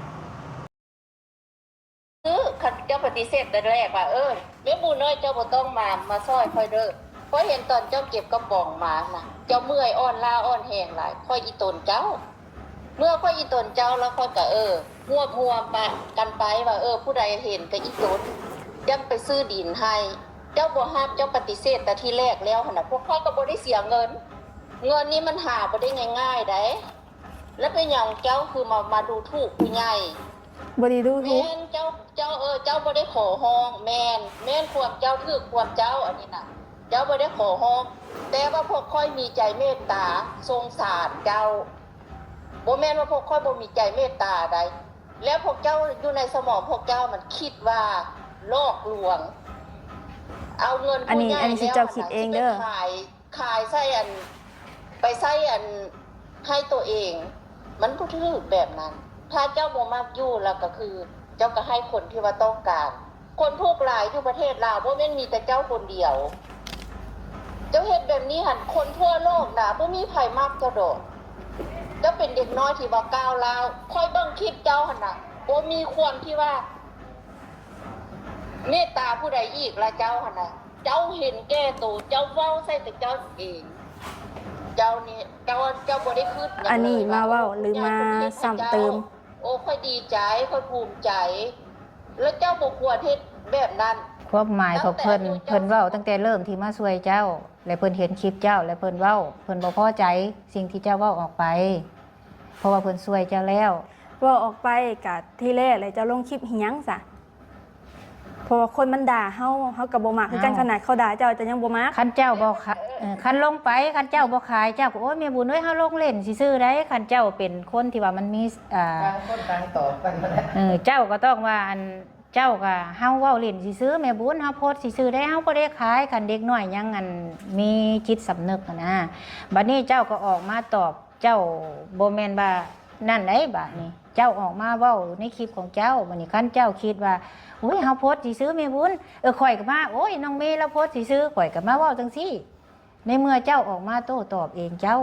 ຄືຄັນເຈົ້າປະຕິເສດແຕ່ແລກວ່າ ເອີ ແມ່ບຸນເອີຍ ເຈົ້າບໍ່ຕ້ອງມາ ມາຊ່ອຍຂ້ອຍເດີ, ຂ້ອຍເຫັນຕອນເຈົ້າເກັບກະປ໋ອງມານະ ເຈົ້າເມື່ອຍອ່ອນລ້າອ່ອນແຮງຫຼາຍ, ຂ້ອຍອີ່ຕົນເຈົ້າ. ເມື່ອຂ້ອຍອີ່ຕົນເຈົ້າ ແລ້ວຂ້ອຍກະ ເອີ ຮວບຮວມປະກັນໄປວ່າ ເອີ ຜູ້ໃດເຫັນກະອີ່ຕົນ ຈັ່ງໄປຊື້ດິນໃຫ້. ເຈົ້າບໍ່ຮັບ ເຈົ້າປະຕິເສດແຕ່ທີແລກແລ້ວຫັ້ນນະ, ພວກຂ້ອຍກະບໍ່ໄດ້ເສຍເງິນ. ເງິນນີ້ມັນຫາບໍ່ໄດ້ງ່າຍໆໃດ໋. ແລ້ວເປັນຫຍັງເຈົ້າຄືມາ ມາດູຖູກຜູ້ໃຫຍ່? ບໍ່ໄດ້ດູຖູກ. ແມ່ນ ເຈົ້າ ເຈົ້າ ເອີ ເຈົ້າບໍ່ໄດ້ຂໍຮ້ອງ. ແມ່ນ ແມ່ນຄວາມເຈົ້າ ຖືກຄວາມເຈົ້າ ອັນນີ້ນະ. ເຈົ້າບໍ່ໄດ້ຂໍຮ້ອງ, ແຕ່ວ່າພວກຂ້ອຍມີໃຈເມດຕາສົງສານເຈົ້າ. ບໍ່ແມ່ນວ່າພວກຂ້ອຍບໍ່ມີໃຈເມດຕາໃດ໋. ແລ້ວພວກເຈົ້າຢູ່ໃນສະໝອງພວກເຈົ້າມັນຄິດວ່າຫຼອກລວງ ເອົາເງິນຜູ້ໃຫຍ່ ອັນນີ້ ອັນນີ້ຊິເຈົ້າຄິດເອງເດີ. ແລ້ວຫັ້ນນະ ຊິໄປຂາຍ ຂາຍໃສ່ອັນ ໄປໃຊ້ອັນ ໃຫ້ໂຕເອງ ມັນບໍ່ຖືກແບບນັ້ນ. ຖ້າເຈົ້າບໍ່ມັກຢູ່ ແລ້ວກະຄືເຈົ້າກະໃຫ້ຄົນທີ່ວ່າຕ້ອງການ. ຄົນທຸກຫຼາຍຢູ່ປະເທດລາວ ບໍ່ແມ່ນມີແຕ່ເຈົ້າຄົນດຽວ. ເຈົ້າເຮັດແບບນີ້ຫັ້ນ ຄົນທົ່ວໂລກນະ ບໍ່ມີໃຜມັກເຈົ້າດອກ. ເຈົ້າເປັນເດັກນ້ອຍທີ່ວ່າກ້າວຮ້າວ. ຂ້ອຍເບິ່ງຄລິບເຈົ້າຫັ້ນນະ ບໍ່ມີຄວາມທີ່ວ່າ ເມດຕາຜູ້ໃດອີກລະເຈົ້າຫັ້ນນະ. ເຈົ້າເຫັນແກ່ໂຕ, ເຈົ້າເວົ້າໃສ່ແຕ່ເຈົ້າເອງ. ເຈົ້ານີ້ ເຈົ້າ ເຈົ້າບໍ່ໄດ້ຄິດຫຍັງເລີຍ. ອັນນີ້ມາເວົ້າ ຫຼືມາຊ້ຳເຕີມ? ໂອ້ ຂ້ອຍດີໃຈ, ຂ້ອຍພູມໃຈ. ແລ້ວເຈົ້າບໍ່ຄວນເຮັດແບບນັ້ນ. ຄວາມໝາຍຂອງເພິ່ນ, ເພິ່ນເວົ້າຕັ້ງແຕ່ເລີ່ມທີ່ມາຊ່ວຍເຈົ້າ ແລະ ເພິ່ນເຫັນຄລິບເຈົ້າ ແລະ ເພິ່ນເວົ້າ, ເພິ່ນບໍ່ພໍໃຈສິ່ງທີ່ເຈົ້າເວົ້າອອກໄປ. ເພາະວ່າເພິ່ນຊ່ວຍເຈົ້າແລ້ວ. ເວົ້າອອກໄປກະທີແລກແຫຼະ ເຈົ້າລົງຄລິບເຮັດຫຍັງຊະ? ເພາະວ່າຄົນມັນດ່າເຮົາ ເຮົາກະບໍ່ມັກຄືກັນ. ເອົ້າ ຂະໜາດເຂົາດ່າເຈົ້າ ເຈົ້າຍັງບໍ່ມັກ. ຄັນເຈົ້າບໍ່ຂາ- ເອີ ຄັນລົງໄປ ຄັນເຈົ້າບໍ່ຂາຍ ເຈົ້າກະ ໂອ້ຍ ແມ່ບຸນເອີຍ ເຮົາລົງຫຼິ້ນຊື່ໆໃດ໋. ຄັນເຈົ້າເປັນຄົນທີ່ວ່າມັນມີ ອ່າ ຕ່າງຄົນຕ່າງຕອບກັນ. ເອີ ເຈົ້າກະຕ້ອງວ່າ ອັນ ເຈົ້າກະ ເຮົາເວົ້າຫຼິ້ນຊື່ໆ ແມ່ບຸນ ເຮົາໂພສຊື່ໆໄດ໋ ເຮົາບໍ່ໄດ້ຂາຍ. ຄັນເດັກນ້ອຍຍັງ ອັນ ມີຈິດສຳນຶກຫັ້ນນະ. ບາດນີ້ເຈົ້າກະອອກມາຕອບ ເຈົ້າບໍ່ແມ່ນວ່ານັ້ນໃດ໋. ບາດນີ້ເຈົ້າອອກມາເວົ້າໃນຄລິບຂອງເຈົ້າ. ບາດນີ້ຄັນເຈົ້າຄິດວ່າ ໂອ້ຍ ເຮົາໂພສຊື່ໆ ແມ່ບຸນ ເອີ ຂ້ອຍກະມາ ໂອ້ຍ ນ້ອງເມລາວໂພສຊື່ໆ ຂ້ອຍກະມາເວົ້າຈັ່ງຊີ້. ໃນເມື່ອເຈົ້າອອກມາໂຕ້ຕອບເອງເຈົ້າ,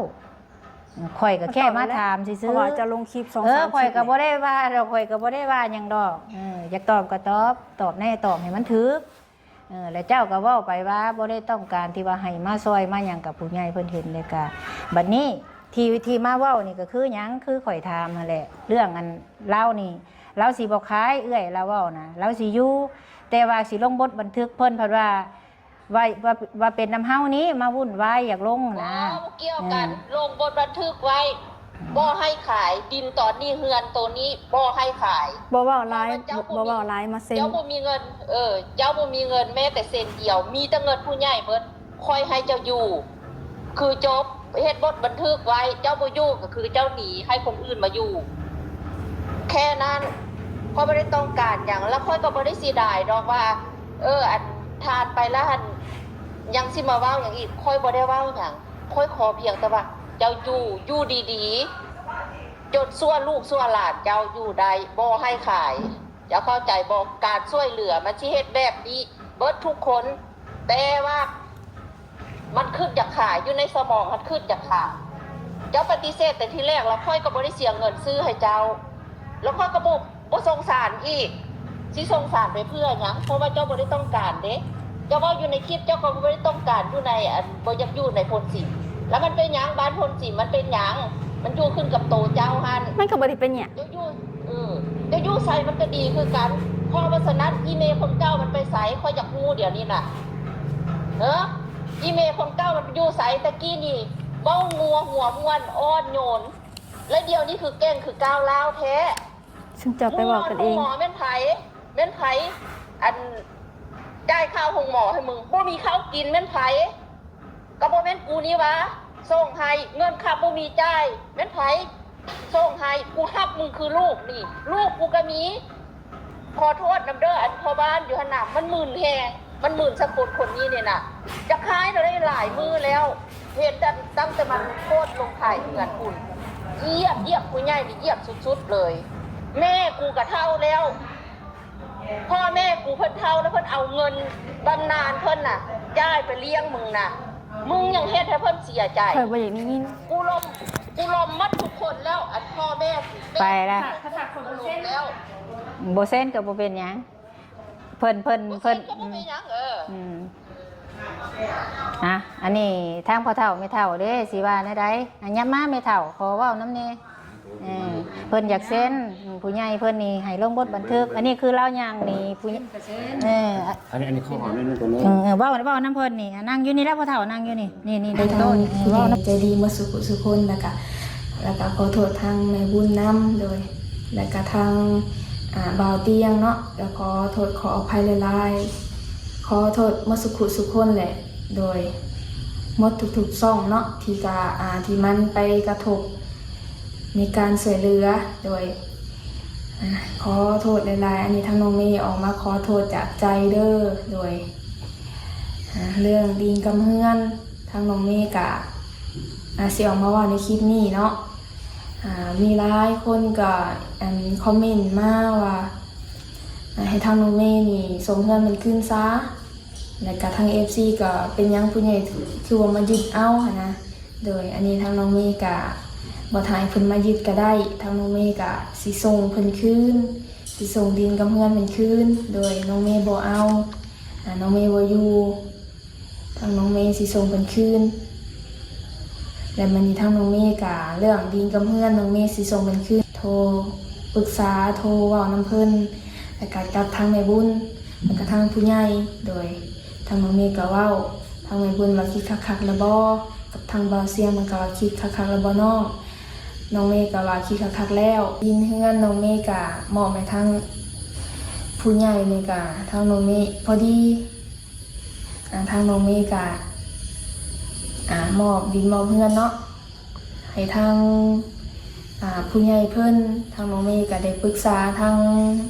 ຂ້ອຍກະແຄ່ມາຖາມຊື່ໆ. ເພາະວ່າເຈົ້າລົງຄລິບສອງສາມຄລິບ. ເອີ ຂ້ອຍກະບໍ່ໄດ້ວ່າດອກ, ຂ້ອຍກະບໍ່ໄດ້ວ່າຫຍັງດອກ. ເອີ ຢາກຕອບກະຕອບ, ຕອບແນ່ ຕອບໃຫ້ມັນຖືກ. ເອີ ແລ້ວເຈົ້າກະເວົ້າໄປວ່າບໍ່ໄດ້ຕ້ອງການທີ່ວ່າໃຫ້ມາຊ່ອຍມາຫຍັງກັບຜູ້ໃຫຍ່ເພິ່ນເຫັນແລ້ວກະ. ບາດນີ້ທີ່ ທີ່ມາເວົ້ານີ້ກະຄືຫຍັງ? ຄືຂ້ອຍຖາມຫັ້ນແຫຼະ ເລື່ອງອັນລາວນີ້ ລາວຊິບໍ່ຂາຍ, ເອື້ອຍລາວເວົ້ານະ ລາວຊິຢູ່ ແຕ່ວ່າຊິລົງບົດບັນທຶກ. ເພິ່ນພັດວ່າ ວ່າ ວ່າ ວ່າເປັນນຳເຮົານີ້ມາວຸ້ນວາຍ ຢາກລົງນະ. ບໍ່ ບໍ່ກ່ຽວກັນ. ເອີ ລົງບົດບັນທຶກໄວ້ ບໍ່ໃຫ້ຂາຍດິນຕອນນີ້, ເຮືອນໂຕນີ້ບໍ່ໃຫ້ຂາຍ. ບໍ່ເວົ້າຫຼາຍ ເພາະວ່າເຈົ້າບໍ່ມີ ບໍ່ເວົ້າຫຼາຍ ມາເຊັນ. ເຈົ້າບໍ່ມີເງິນ ເອີ ເຈົ້າບໍ່ມີເງິນແມ້ແຕ່ເຊັນດຽວ, ມີແຕ່ເງິນຜູ້ໃຫຍ່ເບິດ. ຂ້ອຍໃຫ້ເຈົ້າຢູ່ ຄືຈົບ. ເຮັດບົດບັນທຶກໄວ້ ເຈົ້າບໍ່ຢູ່ກະຄືເຈົ້າໜີ ໃຫ້ຄົນອື່ນມາຢູ່ ແຄ່ນັ້ນ. ຂ້ອຍບໍ່ໄດ້ຕ້ອງການຫຍັງ ແລ້ວຂ້ອຍກະບໍ່ໄດ້ເສຍດາຍດອກວ່າ ເອີ ອັນ ທ່ານໄປແລ້ວຫັ້ນ ຍັງຊິມາເວົ້າຫຍັງອີກ. ຂ້ອຍບໍ່ໄດ້ເວົ້າຫຍັງ, ຂ້ອຍຂໍພຽງແຕ່ວ່າເຈົ້າຢູ່ ຢູ່ດີໆ ຈົນຊົ່ວລູກຊົ່ວຫຼານເຈົ້າຢູ່ໄດ້ ບໍ່ໃຫ້ຂາຍ. ເຈົ້າເຂົ້າໃຈບໍ່? ການຊ່ວຍເຫຼືອມັນຊິເຮັດແບບນີ້ເບິດທຸກຄົນ, ແຕ່ວ່າມັນຄຶດຢາກຂາຍ, ຢູ່ໃນສະໝອງຫັ້ນຄຶດຢາກຂາຍ. ເຈົ້າປະຕິເສດແຕ່ທີແລກ ແລ້ວຂ້ອຍກໍບໍ່ໄດ້ເສຍເງິນຊື້ໃຫ້ເຈົ້າ, ແລ້ວຂ້ອຍກໍບໍ່ ບໍ່ສົງສານອີກ. ຊິສົງສານໄປເພື່ອຫຍັງ? ເພາະວ່າເຈົ້າບໍ່ໄດ້ຕ້ອງການເດ້. ເຈົ້າເວົ້າຢູ່ໃນຄລິບ ເຈົ້າກໍບໍ່ໄດ້ຕ້ອງການຢູ່ໃນ ອັນ ບໍ່ຢາກຢູ່ໃນໂພນສີ. ແລ້ວມັນເປັນຫຍັງ? ບ້ານໂພນສີມັນເປັນຫຍັງ? ມັນຢູ່ຂຶ້ນກັບໂຕເຈົ້າຫັ້ນ. ມັນກໍບໍ່ໄດ້ເປັນຫຍັງ. ເຈົ້າຢູ່ ເອີ ເຈົ້າຢູ່ໃສມັນກໍດີຄືກັນ. ເພາະວ່າສະນັ້ນ ອີເມຄົນເກົ່າມັນໄປໃສ? ຂ້ອຍຢາກຮູ້ດຽວນີ້ນະ. ເອີ ອີເມຄົນເກົ່າມັນຢູ່ໃສ? ແຕ່ກີ້ນີ້ເວົ້າມົວຫົວມ່ວນ ອ່ອນໂຍນ ແລະ ດຽວນີ້ຄືແກ່ງ ຄືກ້າວຮ້າວແທ້. ຊຸມເຈົ້າໄປເວົ້າກັນເອງ. ໂຮງໝໍແມ່ນໃຜ? ແມ່ນໃຜ ອັນ ຈ່າຍຄ່າໂຮງໝໍໃຫ້ມຶງ? ບໍ່ມີເຂົ້າກິນແມ່ນໃຜ? ກໍບໍ່ແມ່ນກູນີ້ຫວາ ສົ່ງໃຫ້. ເງິນຄ່າບໍ່ມີຈ່າຍແມ່ນໃຜ ສົ່ງໃຫ້? ກູຮັບມຶງຄືລູກນີ້ ລູກກູກໍມີ. ຂໍໂທດນຳເດີ ອັນພໍ່ບ້ານຢູ່ຫັ້ນນະ ມັນມຶນແຮງ. ມັນໝື່ນສະກົດຄົນນີ້ນີ້ນະ ຈະຂາຍໄດ້ຫຼາຍມື້ແລ້ວ ເຫັນຕັ້ງ ຕັ້ງແຕ່ມັນໂພສລົງຂາຍເຮືອນພຸ້ນ ຢຽບ ຢຽບຜູ້ໃຫຍ່ນີ້ ຢຽບສຸດໆເລີຍ. ແມ່ກູກະເຖົ້າແລ້ວ ພໍ່ແມ່ກູເພິ່ນເຖົ້າແລ້ວ ເພິ່ນເອົາເງິນບຳນານເພິ່ນນະ ຈ່າຍໄປລ້ຽງມຶງນະ ມຶງຍັງເຮັດໃຫ້ເພິ່ນເສຍໃຈ. ຂ້ອຍບໍ່ຢາກໄດ້ຍິນ. ກູລົມ ກູລົມໝົດທຸກຄົນແລ້ວ ອັນພໍ່ແມ່ ໄປລະ ແລ້ວ ບໍ່ເຊັນກໍບໍ່ເປັນຫຍັງ ເພິ່ນ ເພິ່ນ ບໍ່ເຊັນກໍບໍ່ເປັນຫຍັງ ເອີ ອືມ ອ່ະ ອັນນີ້ທາງພໍ່ເຖົ້າແມ່ເຖົ້າເດ້ ຊິວ່າແນວໃດ? ອ່ະ ຫຍັບມາແມ່ເຖົ້າ ຂໍເວົ້ານຳແດ່. ເອີ ເພິ່ນຢາກເຊັນ ຜູ້ໃຫຍ່ເພິ່ນນີ້ໃຫ້ລົງບົດບັນທຶກ ອັນນີ້ຄືລາວຍ່າງໜີຜູ້ ເອີ ອັນນີ້ ອັນນີ້ຂໍເວົ້າໜ້ອຍໜຶ່ງກ່ອນເນາະ ເອີ ເວົ້າ ເວົ້ານຳເພິ່ນນີ້ ອ່ະ ນັ່ງຢູ່ນີ້ແຫຼະ ພໍ່ເຖົ້ານັ່ງຢູ່ນີ້ ນີ້ໆ ໃນໂຕະນີ້ ເວົ້ານຳ ໃຈດີໝົດສູ່ຜູ້ສູ່ຄົນ ແລ້ວກະ ແລ້ວກະຂໍໂທດທາງແມ່ບຸນນຳ ໂດຍ ແລ້ວກະທາງ ອ່າ ບ່າວຕຽງເນາະ ກະຂໍໂທດຂໍອະໄພຫຼາຍໆ ຂໍໂທດໝົດສູ່ຜູ້ສູ່ຄົນແຫຼະ ໂດຍ ໝົດທຸກໆຊ່ອງເນາະ ທີ່ກະ ອ່າ ທີ່ມັນໄປກະທົບໃນການຊ່ວຍເຫຼືອ ໂດຍ ອ່າ ຂໍໂທດຫຼາຍໆ ອັນນີ້ທາງນ້ອງເມອອກມາຂໍໂທດຈາກໃຈເດີ ໂດຍ ອ່າ ເລື່ອງດິນກັບເຮືອນ ທາງນ້ອງເມກະ ອ່າ ຊິອອກມາເວົ້າໃນຄລິບນີ້ເນາະ ອ່າ ມີຫຼາຍຄົນກໍ ອັນ ຄອມເມັນມາວ່າ ອ່າ ໃຫ້ທາງນ້ອງເມນີ້ສົ່ງເຮືອນມັນຄືນຊາ ແລ້ວກະທາງເອັຟຊີກໍ ເປັນຫຍັງຜູ້ໃຫຍ່ຄືວ່າມາຍຶດເອົາຫັ້ນນະ ໂດຍ ອັນນີ້ທາງນ້ອງເມກະບໍ່ຖ້າໃຫ້ເພິ່ນມາຍຶດກໍໄດ້ ທາງນ້ອງເມກະຊິສົ່ງເພິ່ນຄືນ ຊິສົ່ງດິນກັບເຮືອນເພິ່ນຄືນ ໂດຍ ນ້ອງເມບໍ່ເອົາ ອ່າ ນ້ອງເມບໍ່ຢູ່ ທາງນ້ອງເມຊິສົ່ງເພິ່ນຄືນ ແລະ ມື້ນີ້ທາງນ້ອງເມກະເລື່ອງດິນກັບເຮືອນ ນ້ອງເມຊິສົ່ງເພິ່ນຄືນ ໂທປຶກສາ ໂທເວົ້ານຳເພິ່ນ ແລະ ກະກັບທາງແມ່ບຸນ ແລະ ກະທາງຜູ້ໃຫຍ່ ໂດຍ ທາງນ້ອງເມກະເວົ້າ ທາງແມ່ບຸນວ່າຄິດຄັກໆແລ້ວບໍ່ ກັບທາງບ່າວຊຽງ ເພິ່ນກະວ່າຄິດຄັກໆແລ້ວບໍ່ນ້ອງ ນ້ອງເມກະວ່າຄິດຄັກໆແລ້ວ ດິນເຮືອນນ້ອງເມກະມອບໃຫ້ທາງຜູ້ໃຫຍ່ນີ້ກະ ທາງນ້ອງເມພໍດີ ອ່າ ທາງນ້ອງເມກະ ອ່າ ມອບດິນມອບເຮືອນເນາະ ໃຫ້ທາງ ອ່າ ຜູ້ໃຫຍ່ເພິ່ນ ທາງນ້ອງເມກະໄດ້ປຶກສາທາງ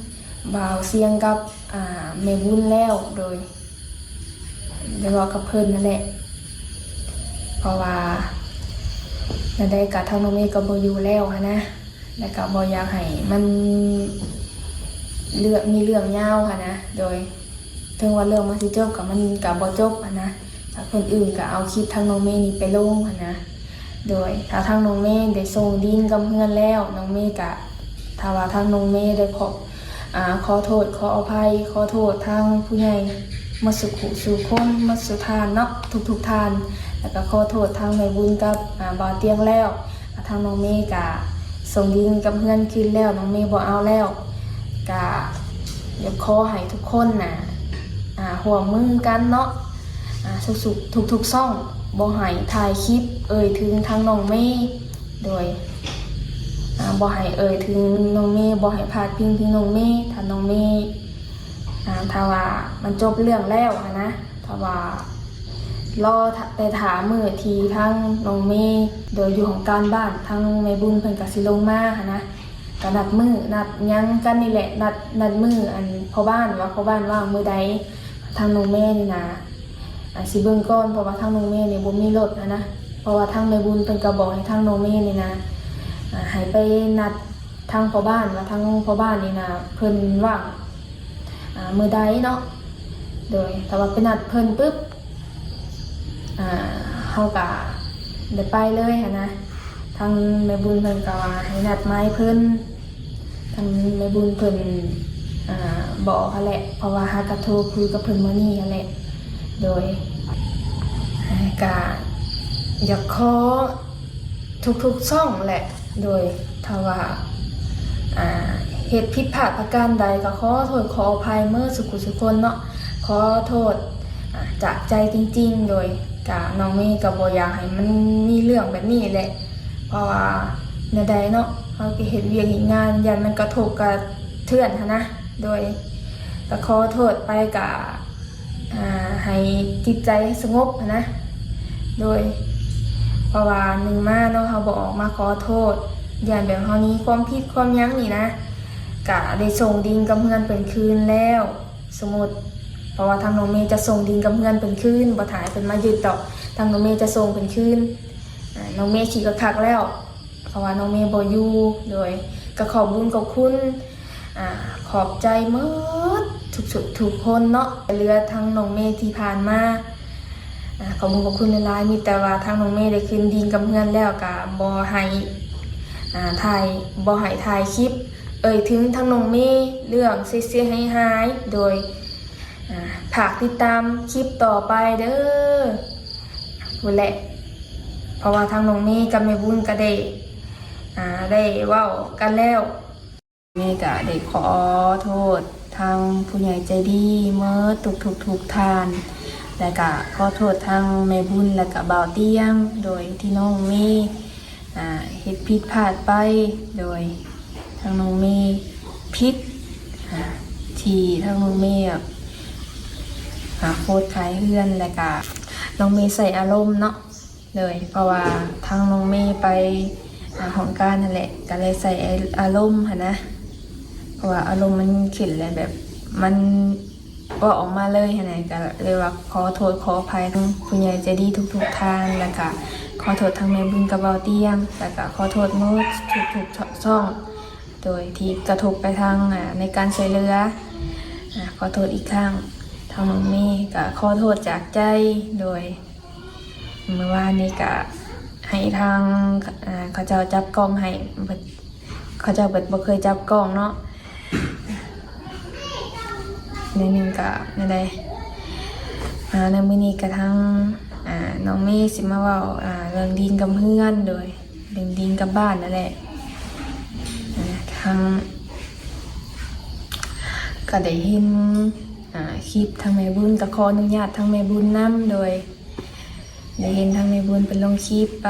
ບ່າວຊຽງກັບ ອ່າ ແມ່ບຸນແລ້ວ ໂດຍ ໄດ້ເວົ້າກັບເພິ່ນຫັ້ນແຫຼະ ເພາະວ່າແນວໃດກະທາງນ້ອງເມກໍບໍ່ຢູ່ແລ້ວຫັ້ນນະ ແລ້ວກໍບໍ່ຢາກໃຫ້ມັນເລື່ອງ ມີເລື່ອງຍາວຫັ້ນນະ ໂດຍ ເຖິງວ່າເລື່ອງມັນຊິຈົບກໍມັນກໍບໍ່ຈົບຫັ້ນນະ ຖ້າຄົນອື່ນກໍເອົາຄລິບທາງນ້ອງເມນີ້ໄປລົງຫັ້ນນະ ໂດຍ ຖ້າທາງນ້ອງເມໄດ້ສົ່ງດິນກັບເຮືອນແລ້ວ ນ້ອງເມກໍ ຖ້າວ່າທາງນ້ອງເມໄດ້ຂໍ ອ່າ ຂໍໂທດ ຂໍອະໄພ ຂໍໂທດທາງຜູ້ໃຫຍ່ໝົດສູ່ຜູ້ສູ່ຄົນ ໝົດສູ່ທ່ານເນາະ ທຸກໆທ່ານ ແລ້ວກໍຂໍໂທດທາງແມ່ບຸນກັບ ອ່າ ບ່າວຕຽງແລ້ວ ທາງນ້ອງເມກະສົ່ງດິນກັບເຮືອນຄືນແລ້ວ ນ້ອງເມບໍ່ເອົາແລ້ວ ກະຢາກຂໍໃຫ້ທຸກຄົນນະ ອ່າ ຮ່ວມມືກັນເນາະ ອ່າ ທຸກໆ ທຸກໆຊ່ອງ ບໍ່ໃຫ້ຖ່າຍຄລິບເອີ່ຍເຖິງທາງນ້ອງເມ ໂດຍ ອ່າ ບໍ່ໃຫ້ເອີ່ຍເຖິງນ້ອງເມ ບໍ່ໃຫ້ພາດພິງເຖິງນ້ອງເມ ຖ້ານ້ອງເມ ອ່າ ຖ້າວ່າມັນຈົບເລື່ອງແລ້ວຫັ້ນນະ ຖ້າວ່າລໍແຕ່ຖ້າມື້ທີ່ທາງນ້ອງເມ ໂດຍຢູ່ຫ້ອງການບ້ານ ທາງແມ່ບຸນເພິ່ນກໍຊິລົງມາຫັ້ນນະ ກໍນັດມື້ ນັດຫຍັງກັນນີ້ແຫຼະ ນັດ ນັດມື້ ອັນ ພໍ່ບ້ານ ວ່າພໍ່ບ້ານວ່າງມື້ໃດ ທາງນ້ອງເມນີ້ນະ ອ່າ ຊິເບິ່ງກ່ອນ ເພາະວ່າທາງນ້ອງເມນີ້ບໍ່ມີລົດຫັ້ນນະ ເພາະວ່າທາງແມ່ບຸນເພິ່ນກໍບອກໃຫ້ທາງນ້ອງເມນີ້ນະ ອ່າ ໃຫ້ໄປນັດ ທາງພໍ່ບ້ານ ວ່າທາງພໍ່ບ້ານນີ້ນະ ເພິ່ນວ່າງ ອ່າ ມື້ໃດເນາະ ໂດຍ ຖ້າວ່າໄປນັດເພິ່ນປຶບ ອ່າ ເຮົາກະໄດ້ໄປເລີຍຫັ້ນນະ ທາງແມ່ບຸນເພິ່ນກະວ່າໃຫ້ນັດໝາຍເພິ່ນ ທາງແມ່ບຸນເພິ່ນ ອ່າ ບອກຫັ້ນແຫຼະ ເພາະວ່າຫາກະໂທຄຸຍກັບເພິ່ນມື້ນີ້ຫັ້ນແຫຼະ ໂດຍ ກະຢາກຂໍ ທຸກໆຊ່ອງແຫຼະ ໂດຍ ຖ້າວ່າ ອ່າ ເຮັດຜິດພາດປະການໃດ ກໍຂໍໂທດຂໍອະໄພເໝິດສູ່ຜູ້ສູ່ຄົນເນາະ ຂໍໂທດ ອ່າ ຈາກໃຈຈິງໆ ໂດຍ ກະນ້ອງເມກໍບໍ່ຢາກໃຫ້ມັນມີເລື່ອງແບບນີ້ແຫຼະ ເພາະວ່າແນວໃດເນາະ ເຮົາກໍເຮັດວຽກເຮັດງານ ຢ້ານມັນກະທົບກະເທືອນຫັ້ນນະ ໂດຍ ກໍຂໍໂທດໄປ ກະ ອ່າ ໃຫ້ຈິດໃຈສະຫງົບຫັ້ນນະ ໂດຍ ເພາະວ່າໜຶ່ງມາເນາະ ເຮົາບໍ່ອອກມາຂໍໂທດ ຢ້ານແບບເຮົາມີຄວາມຜິດຄວາມຫຍັງນີ້ນະ ກະໄດ້ສົ່ງດິນກັບເຮືອນເພິ່ນຄືນແລ້ວ ສົມມຸດ ະວ່າທາງນ້ອງເມຈະສົ່ງດິນກັບເຮືອນເພິ່ນຄືນ, ບໍ່ຖ້າໃຫ້ເພິ່ນມາຍຶດດອກ, ທາງນ້ອງເມຈະສົ່ງເພິ່ນຄືນ. ອາ ນ້ອງເມຄິດຄັກໆແລ້ວ ເພາະວ່ານ້ອງເມບໍ່ຢູ່. ໂດຍ ກໍຂອບບຸນຂອບຄຸນ ອາ ຂອບໃຈໝົດທຸກໆ ທຸກຄົນເນາະ ເຫຼືອທາງນ້ອງເມທີ່ຜ່ານມາ. ອາ ຂອບບຸນຂອບຄຸນຫຼາຍໆ ມີແຕ່ວ່າທາງນ້ອງເມໄດ້ຄືນດິນກັບເຮືອນແລ້ວ ກໍບໍ່ໃຫ້ ອາ ຖ່າຍ ບໍ່ໃຫ້ຖ່າຍຄລິບເອີ່ຍເຖິງທາງນ້ອງເມເລື່ອງເສຍໆຫາຍໆ. ໂດຍ ອາ ຝາກຕິດຕາມຄລິບຕໍ່ໄປເດີ້ ພຸ້ນແຫຼະ ເພາະວ່າທາງນ້ອງເມກັບແມ່ບຸນກໍໄດ້ ອາ ໄດ້ເວົ້າກັນແລ້ວ. ເມກໍໄດ້ຂໍໂທດທາງຜູ້ໃຫຍ່ໃຈດີໝົດທຸກໆ ທຸກທ່ານ ແລະກະຂໍໂທດທາງແມ່ບຸນ ແລະກະບ່າວຕຽງ ໂດຍທີ່ນ້ອງເມ ອາ ເຮັດຜິດພາດໄປ. ໂດຍທາງນ້ອງເມຜິດ ອາ ທີ່ທາງນ້ອງເມ ອາ ໂພສຂາຍເຮືອນ ແລະກະນ້ອງເມໃສ່ອາລົມເນາະ. ໂດຍ ເພາະວ່າທາງນ້ອງເມໄປ ອາ ຫ້ອງການຫັ້ນແຫຼະ ກໍເລີຍໃສ່ອາລົມຫັ້ນນະ ເພາະວ່າອາລົມມັນຂຶ້ນ ແລະແບບມັນເວົ້າອອກມາເລີຍຫັ້ນນະ. ກໍເລີຍວ່າຂໍໂທດຂໍອະໄພທາງຜູ້ໃຫຍ່ໃຈດີທຸກໆທ່ານ ແລະກະຂໍໂທດທາງແມ່ບຸນກັບບ່າວຕຽງ ແລະກະຂໍໂທດໝົດທຸກໆຊ່ອງ ໂດຍທີ່ກະທົບໄປທາງ ອາ ໃນການຊ່ວຍເຫຼືອ. ອາ ຂໍໂທດອີກຄັ້ງ ທາງນ້ອງເມກໍຂໍໂທດຈາກໃຈ. ໂດຍ ມື້ວານນີ້ກະໃຫ້ທາງ ເຂົາເຈົ້າຈັບກ້ອງໃຫ້ ເຂົາເຈົ້າເພິ່ນບໍ່ເຄີຍຈັບກ້ອງເນາະ ໜ້ອຍໜຶ່ງກະແນວໃດ. ອາ ໃນມື້ນີ້ກະທາງ ອາ ນ້ອງເມຊິມາເວົ້າ ອາ ເລື່ອງດິນກັບເຮືອນ ໂດຍເລື່ອງດິນກັບບ້ານນັ້ນແຫຼະ. ອາ ທາງ ກະໄດ້ເຫັນ ອາ ຄລິບທາງແມ່ບຸນ ກະຂໍອະນຸຍາດທາງແມ່ບຸນນຳ ໂດຍ ໄດ້ເຫັນທາງແມ່ບຸນເພິ່ນລົງຄລິບໄປ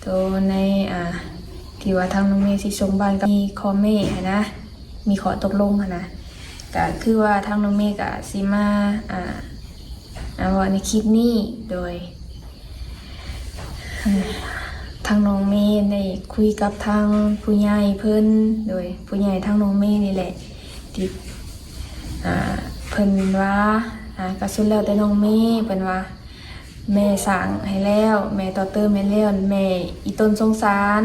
ໂຕໃນ ອາ ທີ່ວ່າທາງນ້ອງເມຊິສົ່ງບ້ານ ກໍມີຂໍ້ແມ້ຫັ້ນນະ ມີຂໍ້ຕົກລົງຫັ້ນນະ ກະຄືວ່າທາງນ້ອງເມກະຊິມາ ອາ ອາ ເວົ້າໃນຄລິບນີ້ ໂດຍ ທາງນ້ອງເມໄດ້ຄຸຍກັບທາງຜູ້ໃຫຍ່ເພິ່ນ ໂດຍຜູ້ໃຫຍ່ທາງນ້ອງເມນີ້ແຫຼະ ທີ່ ອາ ເພິ່ນວ່າ ອາ ກະສຸດແລ້ວແຕ່ນ້ອງເມ ເພິ່ນວ່າ ແມ່ສ້າງໃຫ້ແລ້ວ ແມ່ຕໍ່ເຕີມໃຫ້ແລ້ວ ແມ່ອີ່ຕົນສົງສານ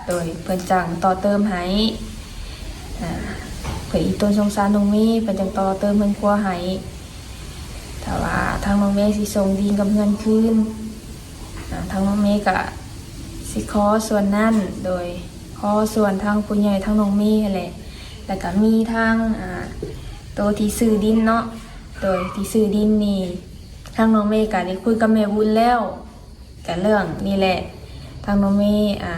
ໂດຍເພິ່ນຈັ່ງຕໍ່ເຕີມໃຫ້. ອາ ເພິ່ນອີ່ຕົນສົງສານນ້ອງເມ ເພິ່ນຈັ່ງຕໍ່ເຕີມເຮືອນຄົວໃຫ້. ຖ້າວ່າທາງນ້ອງເມຊິສົ່ງດິນກັບເຮືອນຄືນ ອາ ທາງນ້ອງເມກະຊິຂໍສ່ວນນັ້ນ ໂດຍຂໍສ່ວນທາງຜູ້ໃຫຍ່ທາງນ້ອງເມຫັ້ນແຫຼະ ແລ້ວກະມີທາງ ອາ ໂຕທີ່ຊື້ດິນເນາະ ໂດຍທີ່ຊື້ດິນນີ້ ທາງນ້ອງເມກະໄດ້ຄຸຍກັບແມ່ບຸນແລ້ວ ກະເລື່ອງນີ້ແຫຼະ ທາງນ້ອງເມ ອາ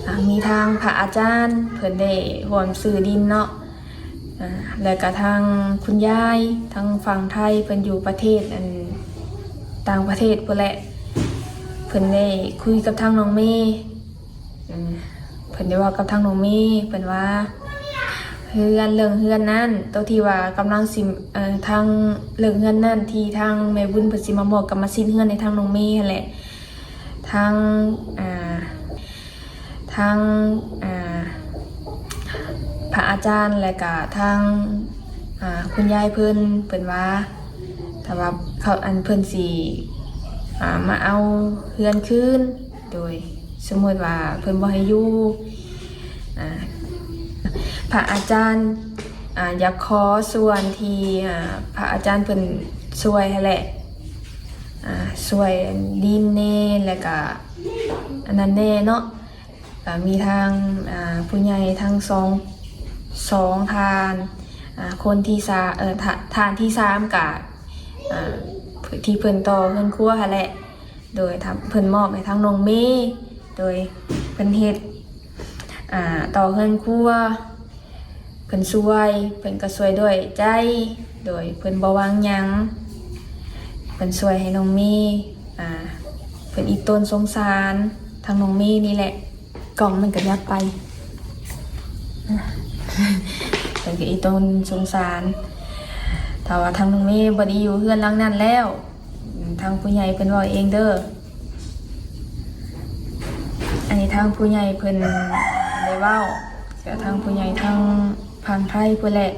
ອາ ມີທາງພະອາຈານເພິ່ນໄດ້ຮ່ວມຊື້ດິນເນາະ ອາ ແລ້ວກະທາງຄຸນຍາຍທາງຝັ່ງໄທ ເພິ່ນຢູ່ປະເທດ ອັນ ຕ່າງປະເທດພຸ້ນແຫຼະ ເພິ່ນໄດ້ຄຸຍກັບທາງນ້ອງເມ ເພິ່ນໄດ້ເວົ້າກັບທາງນ້ອງເມ ເພິ່ນວ່າ ເຮືອນ ເລື່ອງເຮືອນນັ້ນ ໂຕທີ່ວ່າກຳລັງຊິ ເອີ ທາງ ເລື່ອງເຮືອນນັ້ນ ທີ່ທາງແມ່ບຸນເພິ່ນຊິມາມອບກຳມະສິດເຮືອນໃຫ້ທາງນ້ອງເມຫັ້ນແຫຼະ ທາງ ອາ ທາງ ອາ ພະອາຈານ ແລະກະທາງ ອາ ຄຸນຍາຍເພິ່ນ ເພິ່ນວ່າ ຖ້າວ່າເຂົາ ອັນ ເພິ່ນຊິ ອາ ມາເອົາເຮືອນຄືນ ໂດຍ ສົມມຸດວ່າເພິ່ນບໍ່ໃຫ້ຢູ່ ອາ ພະອາຈານ ອາ ຢາກຂໍສ່ວນທີ່ ອາ ພະອາຈານເພິ່ນຊ່ວຍຫັ້ນແຫຼະ ອາ ຊ່ວຍດິນແດ່ ແລ້ວກະອັນນັ້ນແດ່ເນາະ ກະມີທາງ ອາ ຜູ້ໃຫຍ່ທັງສອງ ສອງທ່ານ ອາ ຄົນທີສາມ ເອີ ທ່ານທີສາມກະ ອາ ທີ່ເພິ່ນຕໍ່ເຮືອນຄົວຫັ້ນແຫຼະ ໂດຍ ເພິ່ນມອບໃຫ້ທາງນ້ອງເມ ໂດຍເພິ່ນເຮັດ ອາ ຕໍ່ເຮືອນຄົວ ເພິ່ນຊ່ວຍ ເພິ່ນກໍຊ່ວຍດ້ວຍໃຈ ໂດຍເພິ່ນບໍ່ຫວັງຫຍັງ ເພິ່ນຊ່ວຍໃຫ້ນ້ອງເມ ອາ ເພິ່ນອີ່ຕົນສົງສານທາງນ້ອງເມນີ້ແຫຼະ ກ້ອງມັນກໍຫຍັບໄປ ເພິ່ນກໍອີ່ຕົນສົງສານ ຖ້າວ່າທາງນ້ອງເມບໍ່ໄດ້ຢູ່ເຮືອນຫຼັງນັ້ນແລ້ວ ທາງຜູ້ໃຫຍ່ເພິ່ນເວົ້າເອງເດີ້ ອັນນີ້ທາງຜູ້ໃຫຍ່ເພິ່ນໄດ້ເວົ້າ ແລ້ວທາງຜູ້ໃຫຍ່ທາງຝັ່ງໄທພຸ້ນແຫຼະ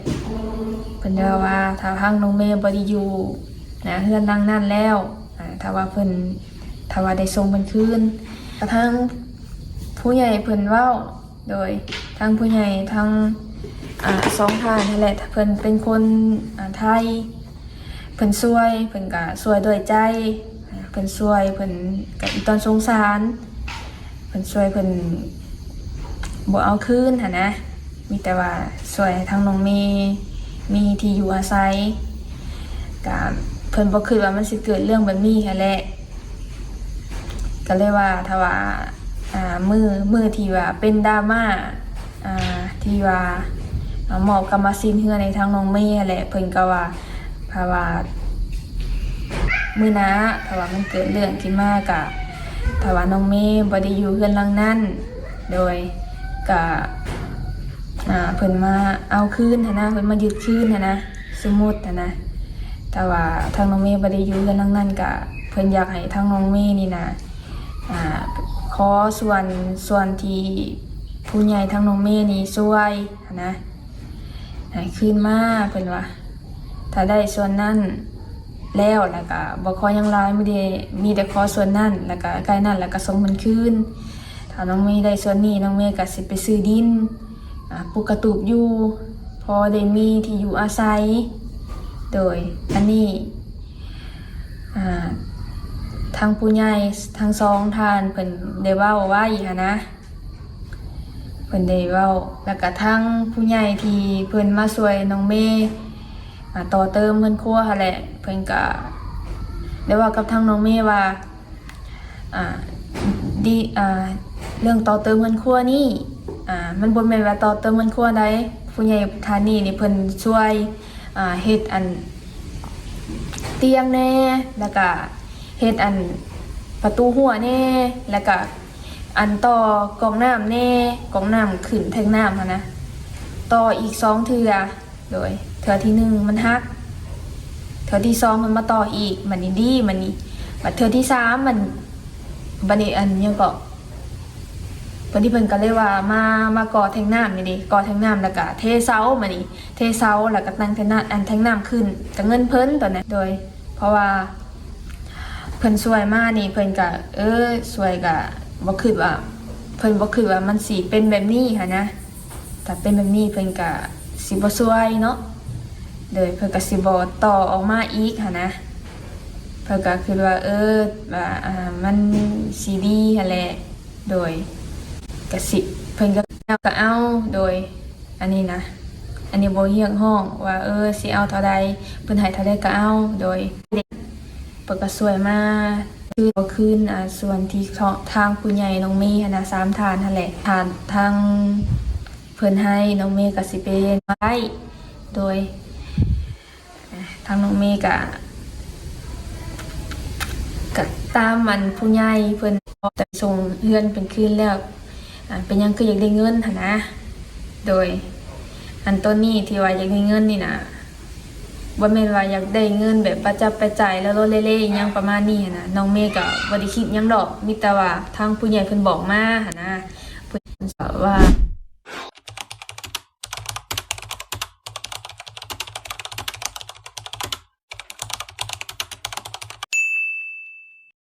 ເພິ່ນເວົ້າວ່າ ຖ້າທາງນ້ອງເມບໍ່ໄດ້ຢູ່ນະເຮືອນຫຼັງນັ້ນແລ້ວ ອາ ຖ້າວ່າເພິ່ນ ຖ້າວ່າໄດ້ສົ່ງເພິ່ນຄືນ ກະທາງຜູ້ໃຫຍ່ເພິ່ນເວົ້າ ໂດຍທາງຜູ້ໃຫຍ່ທັງ ອາ ສອງທ່ານຫັ້ນແຫຼະ ເພິ່ນເປັນຄົນ ອາ ໄທ ເພິ່ນຊ່ວຍ ເພິ່ນກະຊ່ວຍດ້ວຍໃຈ ເພິ່ນຊ່ວຍ ເພິ່ນກະອີ່ຕອນສົງສານ ເພິ່ນຊ່ວຍ ເພິ່ນບໍ່ເອົາຄືນຫັ້ນນະ ມີແຕ່ວ່າຊ່ວຍໃຫ້ທາງນ້ອງເມມີທີ່ຢູ່ອາໄສ ກະເພິ່ນບໍ່ຄິດວ່າມັນຊິເກີດເລື່ອງແບບນີ້ຫັ້ນແຫຼະ ກະເລີຍວ່າ ຖ້າວ່າ ອາ ມື້ ມື້ທີ່ວ່າເປັນດຣາມາ ອາ ທີ່ວ່າ ອາ ມອບກຳມະສິດເຮືອນໃຫ້ທາງນ້ອງເມຫັ້ນແຫຼະ ເພິ່ນກະວ່າ ຖ້າວ່າມື້ໜ້າ ຖ້າວ່າມັນເກີດເລື່ອງຂຶ້ນມາກະ ຖ້າວ່ານ້ອງເມບໍ່ໄດ້ຢູ່ເຮືອນຫຼັງນັ້ນ ໂດຍກະ ອາ ເພິ່ນມາເອົາຄືນຫັ້ນນະ ເພິ່ນມາຍຶດຄືນຫັ້ນນະ ສົມມຸດຫັ້ນນະ ຖ້າວ່າທາງນ້ອງເມບໍ່ໄດ້ຢູ່ເຮືອນຫຼັງນັ້ນກະ ເພິ່ນຢາກໃຫ້ທາງນ້ອງເມນີ້ນະ ອາ ຂໍສ່ວນ ສ່ວນທີ່ຜູ້ໃຫຍ່ທາງນ້ອງເມນີ້ຊ່ວຍຫັ້ນນະ ໃຫ້ຄືນມາ ເພິ່ນວ່າ ຖ້າໄດ້ສ່ວນນັ້ນແລ້ວ ແລ້ວກະບໍ່ຂໍຫຍັງຫຼາຍ ມີແຕ່ ມີແຕ່ຂໍສ່ວນນັ້ນ ແລ້ວກະໃກ້ນັ້ນ ແລ້ວກະສົ່ງເພິ່ນຄືນ ຖ້ານ້ອງເມໄດ້ສ່ວນນີ້ ນ້ອງເມກະຊິໄປຊື້ດິນ ອາ ປູກກະຕູບຢູ່ ພໍໄດ້ມີທີ່ຢູ່ອາໄສ ໂດຍ ອັນນີ້ ອາ ທາງຜູ້ໃຫຍ່ທັງສອງທ່ານເພິ່ນໄດ້ເວົ້າໄວ້ຫັ້ນນະ ເພິ່ນໄດ້ເວົ້າ ແລ້ວກະທາງຜູ້ໃຫຍ່ທີ່ເພິ່ນມາຊ່ວຍນ້ອງເມ ອາ ຕໍ່ເຕີມເຮືອນຄົວຫັ້ນແຫຼະ ເພິ່ນກະໄດ້ເວົ້າກັບທາງນ້ອງເມວ່າ ອາ ດີ ອາ ເລື່ອງຕໍ່ເຕີມເຮືອນຄົວນີ້ ອາ ມັນບໍ່ແມ່ນວ່າຕໍ່ເຕີມເຮືອນຄົວໃດ ຜູ້ໃຫຍ່ທ່ານນີ້ນີ້ເພິ່ນຊ່ວຍ ອາ ເຮັດອັນຕຽງແດ່ ແລ້ວກະເຮັດອັນປະຕູຮົ້ວແດ່ ແລ້ວກະອັນຕໍ່ກອງນ້ຳແດ່ ກອງນ້ຳຂຶ້ນແທງນ້ຳຫັ້ນນະ ຕໍ່ອີກສອງເທື່ອ ໂດຍເທື່ອທີໜຶ່ງມັນຫັກ ເທື່ອທີສອງມັນມາຕໍ່ອີກ ບາດນີ້ດີ ບາດນີ້ ບາດເທື່ອທີສາມມັນ ບາດນີ້ອັນຫຍັງເກາະ ບາດນີ້ເພິ່ນກະເລີຍວ່າມາ ມາກໍ່ແທງນ້ຳນີ້ເດ ກໍ່ແທງນ້ຳ ແລ້ວກະເທເສົາ ບາດນີ້ເທເສົາ ແລ້ວກະຕັ້ງແທງນ້ຳ ອັນແທງນ້ຳຂຶ້ນ ກະເງິນເພິ່ນຕອນນັ້ນ ໂດຍ ເພາະວ່າເພິ່ນຊ່ວຍມານີ້ ເພິ່ນກະ ເອີ ຊ່ວຍກະບໍ່ຄິດວ່າ ເພິ່ນບໍ່ຄິດວ່າມັນຊິເປັນແບບນີ້ຫັ້ນນະ ຖ້າເປັນແບບນີ້ເພິ່ນກະຊິບໍ່ຊ່ວຍເນາະ ໂດຍ ເພິ່ນກະຊິບໍ່ຕໍ່ອອກມາອີກຫັ້ນນະ ເພິ່ນກະຄິດວ່າ ເອີ ວ່າ ອາ ມັນຊິດີຫັ້ນແຫຼະ ໂດຍ ກະຊິ ເພິ່ນກະເອົາ ກະເອົາ ໂດຍ ອັນນີ້ນະ ອັນນີ້ບໍ່ຮຽກຮ້ອງວ່າ ເອີ ຊິເອົາເທົ່າໃດ ເພິ່ນໃຫ້ເທົ່າໃດກະເອົາ ໂດຍ ເພິ່ນກະຊ່ວຍມາຄືນ ຄືນ ອາ ສ່ວນທີ່ທາງຜູ້ໃຫຍ່ນ້ອງເມຫັ້ນນະ ສາມທ່ານຫັ້ນແຫຼະ ທ່ານ ທາງເພິ່ນໃຫ້ ນ້ອງເມກະຊິເປັນໄດ້ ໂດຍ ອາ ທາງນ້ອງເມກະ ກະຕາມອັນຜູ້ໃຫຍ່ເພິ່ນ ແຕ່ສົ່ງເຮືອນເປັນຄືນແລ້ວ ອາ ເປັນຫຍັງຄືຢາກໄດ້ເງິນຫັ້ນນະ ໂດຍ ອັນໂຕນີ້ທີ່ວ່າຢາກໄດ້ເງິນນີ້ນະ ບໍ່ແມ່ນວ່າຢາກໄດ້ເງິນແບບປະຈັບປະຈາຍ ແລ້ວໂລເລເລ ອີ່ຫຍັງປະມານນີ້ຫັ້ນນະ ນ້ອງເມກະບໍ່ໄດ້ຄິດຫຍັງດອກ ມີແຕ່ວ່າທາງຜູ້ໃຫຍ່ເພິ່ນບອກມາຫັ້ນນະ ເພິ່ນວ່າ